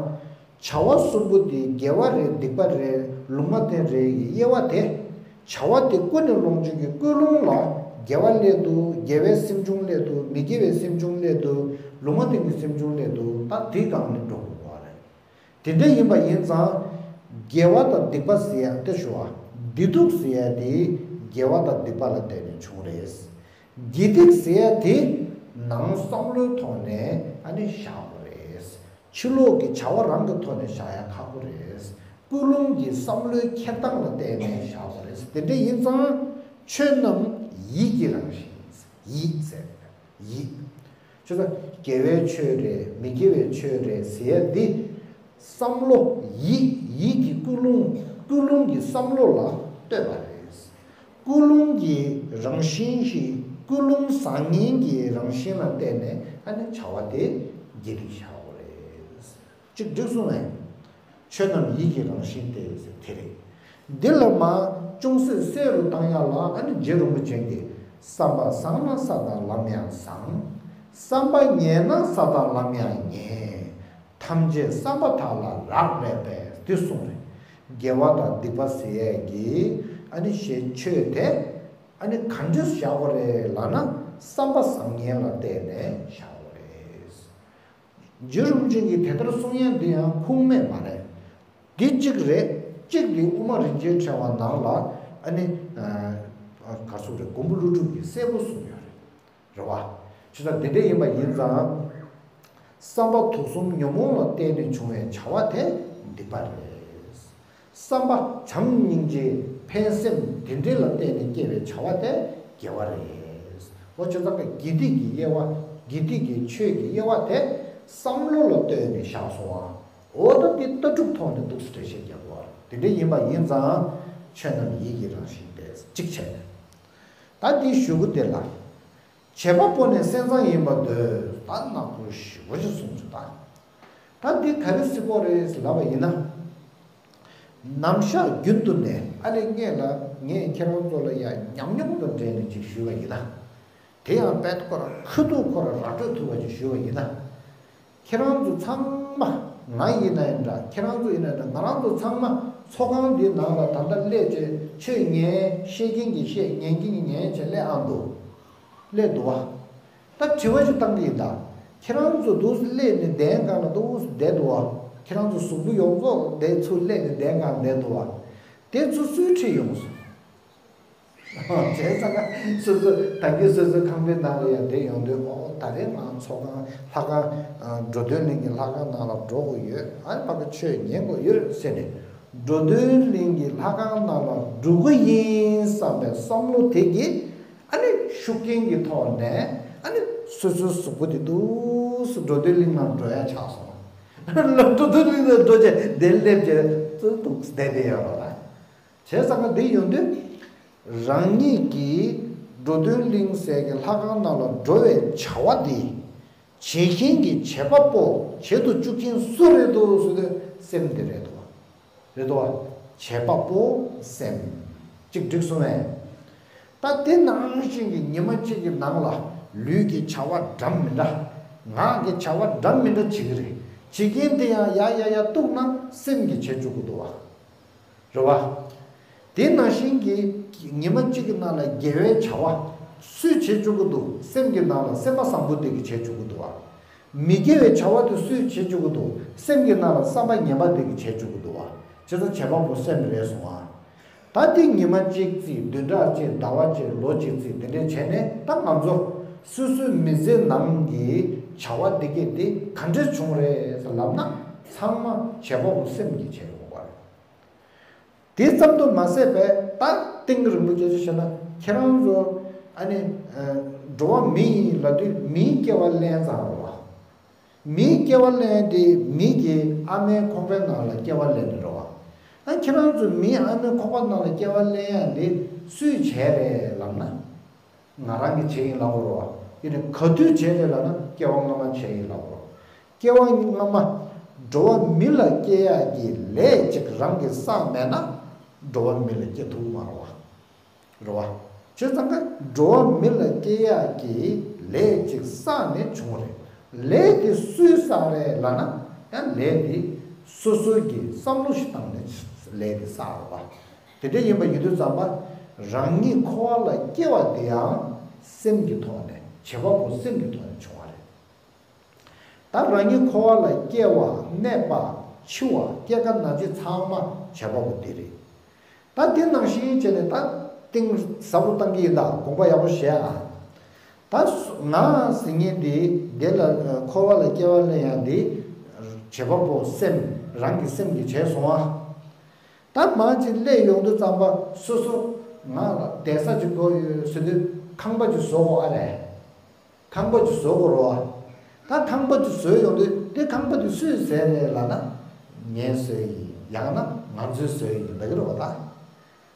བྱ་བ་གསུམ་པོ་དེ་དགེ་བ་རེད། སྡིག་པ་རེད། ལུང་མ་བསྟན་རེད་ཀྱི་དབྱེ་བ་དེ། བྱ་བ་དེ་ཀུན་ནས་སློང་བྱེད་ཀྱི་ཀུན་སློང་ལ་དགེ་བ་སླེབས་འདུག་དགེ་བའི་སེམས་བྱུང་སླེབས་འདུག་མི་དགེ་བའི་སེམས་བྱུང་སླེབས་འདུག་ལུང་མ་བསྟན་གྱི་སེམས་བྱུང་སླེབས་འདུག་ད་དེའི་སྒང་ནས་འགྲོ་དགོས་པ་རེད། དེ་འདྲ་ཡིན་པ་ཡིན་ཙང་། དགེ་བ་དང་སྡིག་པ་ཟེར་ཡ་དེ་ཞུ་བ། བདེ་སྡུག་ཟེར་ཡ་དེ་དགེ་བ་དང་སྡིག་པ་ལ་བརྟེན་ནས་བྱུང་རེད། དགེ་སྡིག་ཟེར་ཡ་དེ་ནང་བསམ་བློའི་ཐོག་ནས་ཨ་ནི་བཞག་དགོས་རེད། ཕྱི་ལོགས་ཀྱི་བྱ་བ་རང་གི་ཐོག་ནས་བཞག་ཡ་ཁག་པོ་རེད། ཀུན་སློང་གི་བསམ་བློའི་འཁྱེར་སྟངས་ལ་བརྟེན་ནས་བཞག་དགོས་རེད། དེ་འདྲ་ཡིན་ཙང་ཆོས་རྣམས་ཡིད་ཀྱི་རང་བཞིན། ཡིད་ཟེར། ཡིད། ཆོས་ལ་དགེ་བའི་ཆོས་རེད། མི་དགེ་བའི་ཆོས་རེད་ཟེར་ཡ་འདི། བསམ་བློ་ཡིད། ཡིད་ཀྱི་ཀུན་སློང་། ཀུན་སློང་གི་བསམ་བློ་ལ་ལྟོས་པ་རེད། ཀུན་སློང་གི་རང་བཞིན་ཞིག་ཀུན་སློང་བཟང་ངན་གྱི་རང་བཞིན་ལ་བརྟེན་ནས་ཨ་ནི་བྱ་བ་དེ་དགེ་སྡིག་བཞག་དགོས་རེད། གཅིག་འགྲིག་སོང་ངས། ཆོས་རྣམས་ཡིད་ཀྱི་རང་བཞིན་ཏེ་ཟེར་དེ་རེད། འདི་ལ་མ་ཅུང་ཟད་གསལ་རུ་བཏང་ཡ་ལ་ཨ་ནི་རྗེ་རིན་པོ་ཆེ་གིས། བསམ་པ་བཟང་ན་ས་དང་ལམ་ཡང་བཟང་། བསམ་པ་ངན་ན་ས་དང་ལམ་ཡང་ངན། ཐམས་ཅད་བསམ་པ་དག་ལ་རག་ལས་པས་འདི་གསུངས་རེད། དགེ་བ་དང་སྡིག་པ་ཟེར་ཡས་ཀྱི་ཨ་ནི་ཞེས་ཆོས་དེ་ཨ་ནི་ག་འདྲས་བཞག་པ་རེད་ལབ་ན། བསམ་པ་བཟང་ངན་ལ་བལྟས་ནས་བཞག་པ་རེད། རྗེ་རིན་པོ་ཆེ་གིས་དེ་ལྟར་གསུང་ཡས་འདི་ཡང་ཁུངས་མེད་མ་རེད། འདི་གཅིག་རེད། གཅིག་འདི་དབུ་མ་རིན་ཆེན་ཕྲེང་བ་ནང་ལ་ཨ་ནི་ག་ཟེར་རེད། མགོན་པོ་ཀླུ་སྒྲུབ་ཀྱིས་གསལ་པོ་གསུངས་ཡོད་རེད། རེད་བ། བྱས་ཙང་དེ་འདྲ་ཡིན་པ་ཡིན་ཙང་། བསམ་པ་དུག་གསུམ་ཉོན་མོངས་ལ་བརྟེན་ནས་བྱུང་བའི་བྱ་བ་དེ་སྡིག་པ་རེད། བསམ་པ་བྱམས་སྙིང་རྗེ་ཕན་སེམས་དེ་འདྲ་ལ་བརྟེན་ནས་སྐྱེ་བའི་བྱ་བ་དེ་དགེ་བ་རེད། འོ་བྱས་ཙང་དགེ་སྡིག་གི་དབྱེ་བ། དགེ་སྡིག་གི་ཆོས་ཀྱི་དབྱེ་བ་དེ་བསམ་བློ་ལ་ལྟོས་ནས་བཞག་སོང་བ། འོ་ད་འདི་ལྟ་གྲུབ་ཐོག་ནས་འདུག་སེ་འགྲེལ་བཤད་རྒྱག་དགོས་པ་རེད། དེ་འདྲ་ཡིན་པ་ཡིན་ཙང་། ཆོས་རྣམས་ཡིད་ཀྱི་རང་བཞིན་ཏེ་གཅིག་བྱས་ནས། ད་འདི་ཞུ་གི་དེ་ལ། བྱེད་པ་པོ་ནི་སེམས་ཙམ་ཡིན་པར་འདོད། ད་ནག་པོ་ཞེ་པོ་ཅིག་གསུངས་སོང་ད། ད་འདི་ག་རེ་སྲིད་པོ་རེད་ལབ་པ་ཡིན་ན། ནམ་ཞག་རྒྱུན་དུ་ནས་ཨ་ལེ་ངས་ལ་ངས་ཁྱེད་རང་ཚོ་ལ་ཡ་ཉམས་མྱོང་དང་འབྲེལ་ནས་ཅིག་ཞུས་པ་ཡིན་ན། དེ་ཡང་དཔེ་ཁོ་ར་ཁུ་ཐུག་ཁོ་ར་ར་སྤྲོད་ཐུབ་པ་ཅིག་ཞུས་པ་ཡིན་ན། ཁྱེད་རང་ཚོ་ཚང་མ། ང་ཡིན་ན་ཡང་འདྲ། ཁྱེད་རང་ཚོ་ཡིན་ན་འདྲ། ང་རང་ཚོ་ཚང་མ་ཚོགས་ཁང་འདིའི་ནང་ལ་ད་ལྟ་སླེབས་བྱས་ཆོས་ཉན། བཤད་མཁན་གྱིས་བཤད། ཉན་མཁན་གྱིས་ཉན་བྱས་སླེབས་ཨ་འདུག་སླེབས་འདུག་བ། ད་དྲི་བ་ཞིག་བཏང་གི་ཡིན་ད། ཁྱེད་རང་ཚོ་འདུག་སླེབས་ནས་གདན་སྒང་ལ་འདུག་བསྡད་འདུག་བ། ཁྱེད་རང་ཚོ་གཟུགས་པོ་ཡོངས་རྫོགས་དེ་ཚུར་སླེབས་ནས་གདན་སྒང་བསྡད་འདུག་བ། དེ་ཚོ་སུས་ཁྲིད་ཡོང་སོང་། བྱས་ཙང་ཀ་སོ་སོ་ད་གིན་སོ་སོའི་ཁང་པའི་ནང་ལ་ཡང་བསྡད་ཡོང་དུས། ཨོ་ད་རེས་ང་ཚོགས་ཁང་ལྷ་ཁང་། འགྲོ་དོན་གླིང་གི་ལྷ་ཁང་ནང་ལ་འགྲོ་དགོས་ཡོད། ཨ་ནི་ཕ་གི་ཆོས་ཉན་དགོས་ཡོད་ཟེར་ནས། འགྲོ་དོན་གླིང་གི་ལྷ་ཁང་ནང་ལ་འགྲོ་གི་ཡིན་བསམ་པའི་བསམ་བློ་དེ་གིས་ཨ་ནི་ཤུགས་རྐྱེན་གྱི་ཐོག་ནས་ཨ་ནི་སོ་སོའི་གཟུགས་པོ་དེ་འདུག་སེ་འགྲོ་དོན་གླིང་ནང་འགྲོ་ཡ་ཆགས་སོང་། འགྲོ་དོན་གླིང་ནང་འགྲོ་བྱས་དེ་སླེབས་བྱས་ཙི་འདུག་བསྡད་དེ་ཡོད་རེད་ལ། བྱས་ཙང་ཀ་འདི་ཡོང་དུས། རང་ཉིད་ཀྱིས་འགྲོ་དོན་གླིང་ཟེར་གྱི་ལྷ་ཁང་ནང་ལ་འགྲོ་བའི་བྱ་བ་འདི་བྱེད་མཁན་གྱི་བྱེད་པ་པོ་བྱེད་དུ་བཅུག་མཁན་སུ་རེད་འདུག་ཟེར་དུས་སེམས་འདི་རེད་འདུག་བ། རེད་འདུག་བ། བྱེད་པ་པོ་སེམས། གཅིག་འགྲིག་སོང་ངས། ད་དེ་ནང་བཞིན་གྱི་ཉི་མ་གཅིག་གི་ནང་ལ་ལུས་ཀྱི་བྱ་བ་འདྲ་མི་འདྲ། ངག་གི་བྱ་བ་འདྲ་མི་འདྲ་བྱེད་ཀྱི་རེད། བྱེད་མཁན་དེ་ཡང་ཡ་ཡ་ཡ་གཏུགས་ན་སེམས་ཀྱིས་བྱེད་བཅུག་གི་འདུག་བ། རེད་བ། དེ་ནང་བཞིན་གྱི་ཉི་མ་གཅིག་གི་ནང་ལ་དགེ་བའི་བྱ་བ་སུས་བྱེད་བཅུག་གི་འདུག་སེམས་ཀྱི་ནང་ལ་སེམས་པ་བཟང་པོ་དེ་གིས་བྱེད་བཅུག་གི་འདུག་བ། མི་དགེ་བའི་བྱ་བ་དེ་སུས་བྱེད་བཅུག་གི་འདུག་སེམས་ཀྱི་ནང་ལ་བསམ་པ་ངན་པ་དེ་གིས་བྱེད་བཅུག་གི་འདུག་བ། བྱས་ཙང་བྱེད་པ་པོ་སེམས་རེད་སོང་ཨ། ད་དེ་ཉི་མ་གཅིག་བརྩིས་བདུན་ཕྲག་གཅིག་ཟླ་བ་གཅིག་ལོ་གཅིག་བརྩིས་དེ་འདྲས་བྱས་ནས་ད་ང་ཚོ་སོ་སོའི་མི་ཚེ་ནང་གི་བྱ་བ་འདི་གས་དེ་ག་འདྲས་བྱུང་རེད་ཟེར་ལབ་ན་ཚང་མ་བྱེད་པ་པོ་སེམས་ཀྱིས་བྱས་ཡོང་བ་རེད། དེ་ཙམ་དུ་མ་ཟད་པས་ད་ཏིང་རིང་པོ་སྐད་ཆ་བཤད་ན་ཁྱེད་རང་ཚོ་ཨ་ནི་འགྲོ་བ་མི་ཡིན་ལབ་དུས་མིའི་སྐྱེ་བ་ལེན་ཙང་རེད་བ། མིའི་སྐྱེ་བ་ལེན་དེ་མི་གི་ཨ་མའི་ཁོག་པའི་ནང་ལ་སྐྱེ་བ་ལེན་ནི་རེད་བ། ཨ་ཁྱེད་རང་ཚོ་མིའི་ཨ་མའི་ཁོག་པ་ནང་ལ་སྐྱེ་བ་ལེན་ཡ་འདི་སུས་བྱས་རེད་ལབ་ན། ང་རང་གིས་བྱས་ཡིན་ལབ་དགོས་རེད་བ། ཡིན་ནའི་ག་དུས་བྱས་རེད་ལབ་ན་སྐྱེ་བ་སྔ་མ་བྱས་ཡིན་ལབ་དགོས་རེད། སྐྱེ་བ་སྔ་མ་འགྲོ་བ་མི་ལ་སྐྱེ་ཡག་གི་ལས་ཅིག་རང་གིས་བསགས་མེད་ན་འགྲོ་བ་མི་ལ་སྐྱེ་ཐུབ་མ་རེད་བ། རེད་བ། བྱས་ཙང་ཀ་འགྲོ་བ་མི་ལ་སྐྱེ་ཡག་གི་ལས་ཅིག་བསགས་ནས་བྱུང་རེད། ལས་དེ་སུས་བསགས་རེད་ལབ་ན་ཡང་ལས་དེ་སོ་སོ་གིས་བསམ་བློ་ཞིག་བཏང་ནས་ལས་དེ་བསགས་རེད་བ། དེ་འདྲ་ཡིན་པ་ཡིན་དུས་ཙམ་པ་རང་ཉིད་འཁོར་བ་ལ་སྐྱེ་བ་དེ་ཡང་སེམས་ཀྱི་ཐོག་ནས་བྱེད་པ་པོ་སེམས་ཀྱི་ཐོག་ནས་བྱུང་བ་རེད། ད་རང་ཉིད་འཁོར་བ་ལ་སྐྱེ་བ་གནས་པ་འཆི་བ་སྐྱེ་རྒ་ན་འཆི་ཚང་མ་བྱེད་པ་པོ་དེ་རེད། ད་དེ་ནང་བཞིན་བྱས་ནས་ད་གཏིང་ཟབ་རུ་བཏང་གི་ཡིན་ད་དགོངས་པ་ཡག་པོ་བཞེས་ཨ། ད་ང་ཟེར་མཁན་དེ་དེ་ལ་འཁོར་བ་ལ་སྐྱེ་བ་ལེན་ཡ་དེ་བྱེད་པ་པོ་སེམས་རང་གི་སེམས་ཀྱིས་བྱས་སོང་ཨ། ད་མང་ཅིག་སླེབས་ཡོང་དུས་ཙམ་པ་སོ་སོ་ང་ལ་བསྡད་ས་ཅིག་དགོས་ཡོད་ཟེར་དུས་ཁང་པ་ཅིག་བཟོ་དགོས་ཨ་རེད། ཁང་པ་ཅིག་བཟོ་དགོས་རེད་བ། ད་ཁང་པ་ཅིག་བཟོས་ཡོང་དུས་དེ་ཁང་པ་དེ་སུས་བཟོས་རེད་ལབ་ན། ངས་བཟོས་ཡིན་ཡང་ན་ང་ཚོས་བཟོས་ཡིན་ལབ་ཀྱི་རེད་བ་ད།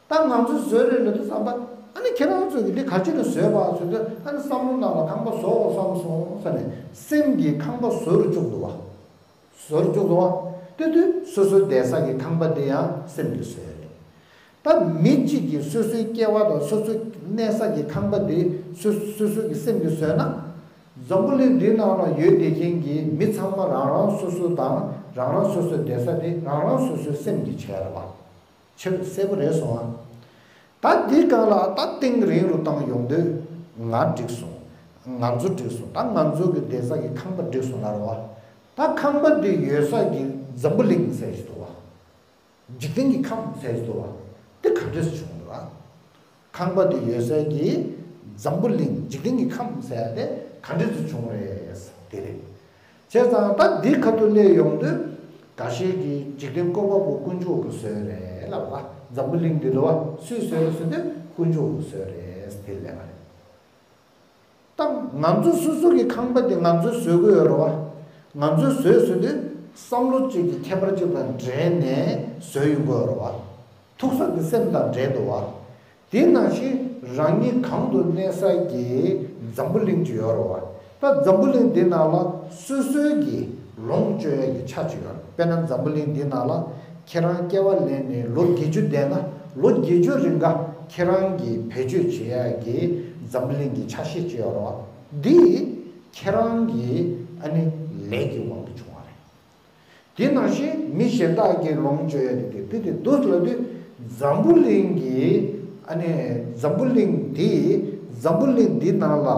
ད་ང་ཚོས་བཟོས་རེད་ལབ་དུས་ཙམ་པ་ཨ་ནི་ཁྱེད་རང་ཚོས་ཀྱི་འདི་ག་ཅི་ལ་བཟོས་པ་ཟེར་དུས་ཨ་ནི་བསམ་བློ་ནང་ལ་ཁང་པ་བཟོ་དགོས་བསམ་སོང་ཟེར་ནས་སེམས་ཀྱིས་ཁང་པ་བཟོ་རུ་བཅུག་འདུག་བ། བཟོ་རུ་བཅུག་འདུག་བ། དེ་དུས་སོ་སོའི་བསྡད་ས་ཀྱི་ཁང་པ་དེ་ཡང་སེམས་ཀྱིས་བཟོས་རེད། ད་མི་གཅིག་གིས་སོ་སོའི་སྐྱེ་བ་དང་སོ་སོའི་གནས་ས་ཀྱི་ཁང་པ་དེ་སོ་སོ་སོ་སོ་གི་སེམས་ཀྱིས་བཟོས་ན། འཛམ་བུ་གླིང་འདིའི་ནང་ལ་ཡོད་བསྡད་མཁན་གྱི་མི་ཚང་མ་རང་རང་སོ་སོ་དང་རང་རང་སོ་སོའི་བསྡད་ས་དེ་རང་རང་སོ་སོའི་སེམས་ཀྱིས་བྱས་རེད་བ། ཆེས་གསལ་པོ་རེད་སོང་ཨ། ད་འདི་སྒང་ལ་ད་གཏིང་རིང་རུ་བཏང་ཡོང་དུས་ང་འགྲིག་སོང་། ང་ཚོ་འགྲིག་སོང་། ད་ང་ཚོ་གི་བསྡད་ས་ཀྱི་ཁང་པ་འགྲིག་སོང་ལབ་རེད་བ། ད་ཁང་པ་འདི་ཡོད་ས་ཀྱི་འཛམ་བུ་གླིང་ཟེར་ཞིག་འདུག་བ། འཇིག་རྟེན་གྱི་ཁམས་ཟེར་གྱི་འདུག་བ། དེ་ག་འདྲས་སུ་བྱུང་འདུག་བ། ཁང་པ་དེ་ཡོད་སའི་གི་འཛམ་བུ་གླིང་འཇིག་རྟེན་གྱི་ཁམས་ཟེར་ཡ་དེ་ག་འདྲས་སུ་བྱུང་རེད་དེ་རེད། བྱས་ཙང་ད་འདི་ཁ་ཐུག་སླེབས་ཡོང་དུས་འགའ་ཤས་ཀྱིས་འཇིག་རྟེན་བཀོད་པ་པོ་དཀོན་མཆོག་གིས་བཟོས་རེད་ལབ་པ། འཛམ་བུ་གླིང་འདི་ལ་བ་སུས་བཟོས་རེད་ཟེར་དུས་དཀོན་མཆོག་གིས་བཟོས་རེད་དེ་ལབ་པ་རེད། ད་ང་ཚོ་སོ་སོ་གི་ཁང་པ་དེ་ང་ཚོས་བཟོ་གི་ཡོད་རེད་བ། ང་ཚོས་བཟོས་ཟེར་དུས་བསམ་བློ་གཅིག་གི་ཁྱད་པར་གཅིག་དང་འབྲེལ་ནས་བཟོས་ཡོང་གི་ཡོད་རེད་བ། ཐུག་ས་གི་སེམས་དང་འབྲེལ་འདུག་བ། དེ་ནང་བཞིན་རང་ཉིད་གང་དུ་གནས་ས་གི་འཛམ་བུ་གླིང་གཅིག་ཡོད་རེད་བ། ད་འཛམ་བུ་གླིང་འདི་ནང་ལ་སོ་སོའི་གི་ལོངས་སྤྱོད་ཡ་གི་ཆ་གཅིག་ཡོད་རེད། དཔེར་ན་འཛམ་བུ་གླིང་འདི་ནང་ལ་ཁྱེད་རང་སྐྱེ་བ་ལེན་ནས་ལོ་བརྒྱད་ཅུ་བསྡད་ན་ལོ་བརྒྱད་ཅུ་རིང་ག་ཁྱེད་རང་གིས་བེད་སྤྱོད་བྱེད་ཡ་གི་འཛམ་བུ་གླིང་གི་ཆ་ཤས་གཅིག་ཡོད་རེད་བ། འདི་ཁྱེད་རང་གི་ཨ་ནི་ལས་ཀྱི་དབང་གིས་བྱུང་བ་རེད། དེ་ནང་བཞིན་མི་གཞན་དག་གིས་ལོངས་སྤྱོད་ཡ་དེ་དེ་དེ་འདུག་ལབ་དུས་འཛམ་བུ་གླིང་གི་ཨ་ནི་འཛམ་བུ་གླིང་འདི་འཛམ་བུ་གླིང་འདི་ནང་ལ་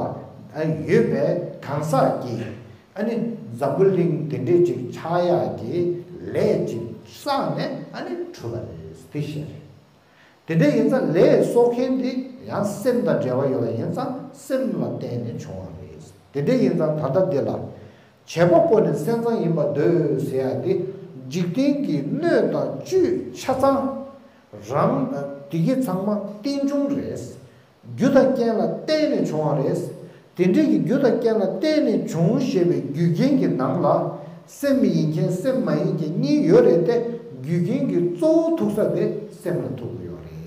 ཡོད་པའི་གང་ཟག་གིས་ཨ་ནི་འཛམ་བུ་གླིང་དེ་འདྲས་ཅིག་ཆགས་ཡག་གི་ལས་ཅིག་བསགས་ནས་ཨ་ནི་གྲུབ་པ་རེད་དེ་བཤད་རེད། དེ་འདྲ་ཡིན་ཙང་ལས་གསོག་མཁན་དེ་ཡང་སེམས་དང་འབྲེལ་བ་ཡོད་པ་ཡིན་ཙང་སེམས་ལ་བརྟེན་ནས་བྱུང་བ་རེད། དེ་འདྲ་ཡིན་ཙང་ད་ལྟ་འདི་ལ་བྱེད་པ་པོ་ནི་སེམས་ཙམ་ཡིན་པར་འདོད་ཟེར་ཡ་དེ་ འཇིག་རྟེན་གྱི་སྣོད་དང་བཅུད་ཆ་ཚང་རང་དེ་གི་ཚང་མ་རྟེན་འབྱུང་རེད། རྒྱུ་དང་རྐྱེན་ལ་བརྟེན་ནས་བྱུང་བ་རེད། དེ་འདྲའི་གི་རྒྱུ་དང་རྐྱེན་ལ་བརྟེན་ནས་བྱུང་ཞེས་པའི་རྒྱུ་རྐྱེན་གྱི་ནང་ལ་སེམས་ཡིན་མཁན་སེམས་མ་ཡིན་མཁན་གཉིས་ཡོད་རེད་དེ། རྒྱུ་རྐྱེན་གྱི་གཙོ་བོ་ཐུག་ས་དེ་སེམས་ལ་ཐུག་གི་ཡོད་རེད།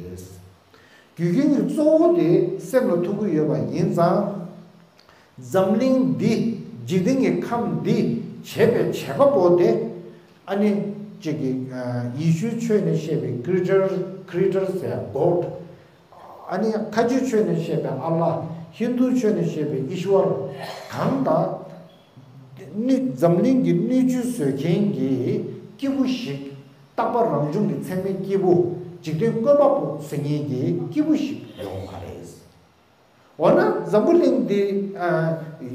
རྒྱུ་རྐྱེན་གྱི་གཙོ་བོ་དེ་སེམས་ལ་ཐུག་གི་ཡོད་པ་ཡིན་ཙང་། འཛམ་གླིང་འདི་འཇིག་རྟེན་གྱི་ཁམས་འདི་བྱེད་པའི་བྱེད་པ་པོ་དེ་ཨ་ནི་གཅིག་གི་ཡེ་ཤུའི་ཆོས་ནས་བཤད་པའི་creator creator ཟེར་ཡ་God། ཨ་ནི་ཁ་ཆེའི་ཆོས་ནས་བཤད་པའི་ཨ་ལ། ཧིན་དུའི་ཆོས་ནས་བཤད་པའི་ཨིཤ་ཝར་གང་དང་། སྣོད་འཛམ་གླིང་གི་སྣོད་བཅུད་བཟོ་མཁན་གྱི་སྐྱེས་བུ་ཞིག་རྟག་པ་རང་བྱུང་གི་ཚད་མའི་སྐྱེས་བུ། འཇིག་རྟེན་བཀོད་པ་པོ་ཟེར་མཁན་གྱི་སྐྱེས་བུ་ཞིག་ཡོང་བ་རེད། འོ་ན་འཛམ་བུ་གླིང་འདི་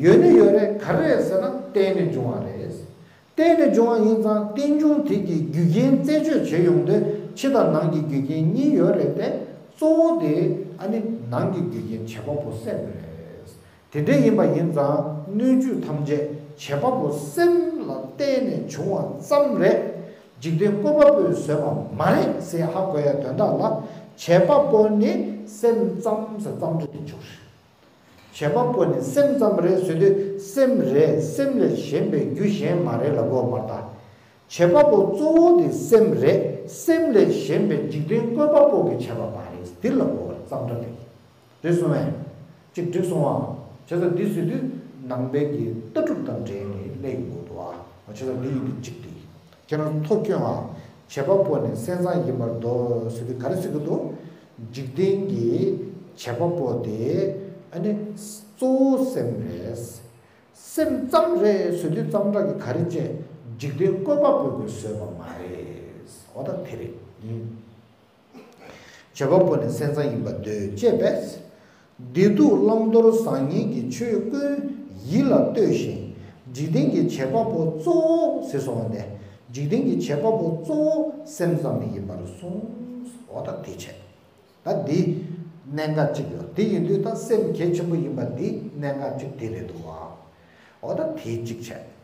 ཡོད་ནི་ཡོད་རེད། ག་རེ་རེད་ཟེར་ན་བརྟེན་ནས་བྱུང་བ་རེད། བརྟེན་ནས་བྱུང་བ་ཡིན་ཙང་རྟེན་འབྱུང་དེ་གི་རྒྱུ་རྐྱེན་རྩད་གཅོད་བྱེད་ཡོང་དུས་ཕྱི་དང་ནང་གི་རྒྱུ་རྐྱེན་གཉིས་ཡོད་རེད་དེ། གཙོ་བོ་དེ་ཨ་ནི་ནང་གི་རྒྱུ་རྐྱེན་བྱེད་པ་པོ་སེམས་རེད། དེ་འདྲ་ཡིན་པ་ཡིན་ཙང་སྣོད་བཅུད་ཐམས་ཅད་བྱེད་པ་པོ་སེམས་ལ་བརྟེན་ནས་བྱུང་བ་ཙམ་རེད། འཇིག་རྟེན་བཀོད་པ་པོས་བཟོས་པ་མ་རེད་ཟེར་ཧ་གོ་ཡ་དོན་དག་ལ། བྱེད་པ་པོ་ནི་སེམས་ཙམ་ཟེར་ཙམ་འདྲ་དེ་འཇུག་རེད། བྱེད་པ་པོ་ནི་སེམས་ཙམ་རེད་ཟེར་དུས་སེམས་རེད། སེམས་ལས་གཞན་པའི་རྒྱུ་གཞན་མ་རེད་ལབ་དགོས་མ་རེད་ད། བྱེད་པ་པོ་གཙོ་བོ་དེ་སེམས་རེད། སེམས་ལས་གཞན་པའི་འཇིག་རྟེན་བཀོད་པ་པོ་གི་བྱེད་པ་མ་རེད། འདི་ལབ་དགོས་པ་རེད། ཙམ་འདྲ་དེ། རེད་སོང་ངས། ཅིག་འགྲིག་སོང་ཨ། བྱས་ཙང་འདི་ཟེར་དུས་ནང་པའི་གི་ལྟ་གྲུབ་དང་འབྲེལ་ནས་གླེང་དགོས་འདུག་ཨ། བྱས་ཙང་འདི་ཡིན་དུས་གཅིག་དེ། ཁྱེད་རང་ཐུགས་སྐྱོན་ཨ། བྱེད་པ་པོ་ནི་སེམས་ཙམ་ཡིན་པར་འདོད་ཟེར་དུས་ག་རེ་ཟེར་གི་འདུག་འཇིག་རྟེན་གྱི་བྱེད་པ་པོ་དེ་ཨ་ནི་གཙོ་བོ་སེམས་རེད། སེམས་ཙམ་རེད་ཟེར་དུས་ཙམ་དྲག་གི་ག་རེ་བྱས། འཇིག་རྟེན་བཀོད་པ་པོ་གིས་བཟོས་པ་མ་རེད། འོ་ད་དེ་རེད། ཡིན། བྱེད་པ་པོ་ནི་སེམས་ཙམ་ཡིན་པར་འདོད་ཅེས་པས། བདེ་སྡུག་བླང་དོར་བཟང་ངན་གྱི་ཆོས་ཀུན་ཡིད་ལ་ལྟོས་ཤིང་། འཇིག་རྟེན་གྱི་བྱེད་པ་པོ་གཙོ་བོ་ཟེར་སོང་བ་ནས། འཇིག་རྟེན་གྱི་བྱེད་པ་པོ་གཙོ་བོ་སེམས་ཙམ་ཡིན་པར་གསུངས། འོ་ད་དེ་བྱས། ད་འདི་གནད་འགག་གཅིག་ཡོད། དེ་ཡིན་དུས་ད་སེམས་གལ་ཆེན་པོ་ཡིན་པ་འདི་གནད་འགག་གཅིག་དེ་རེད་འདུག་བ། འོ་ད་དེ་གཅིག་བྱས།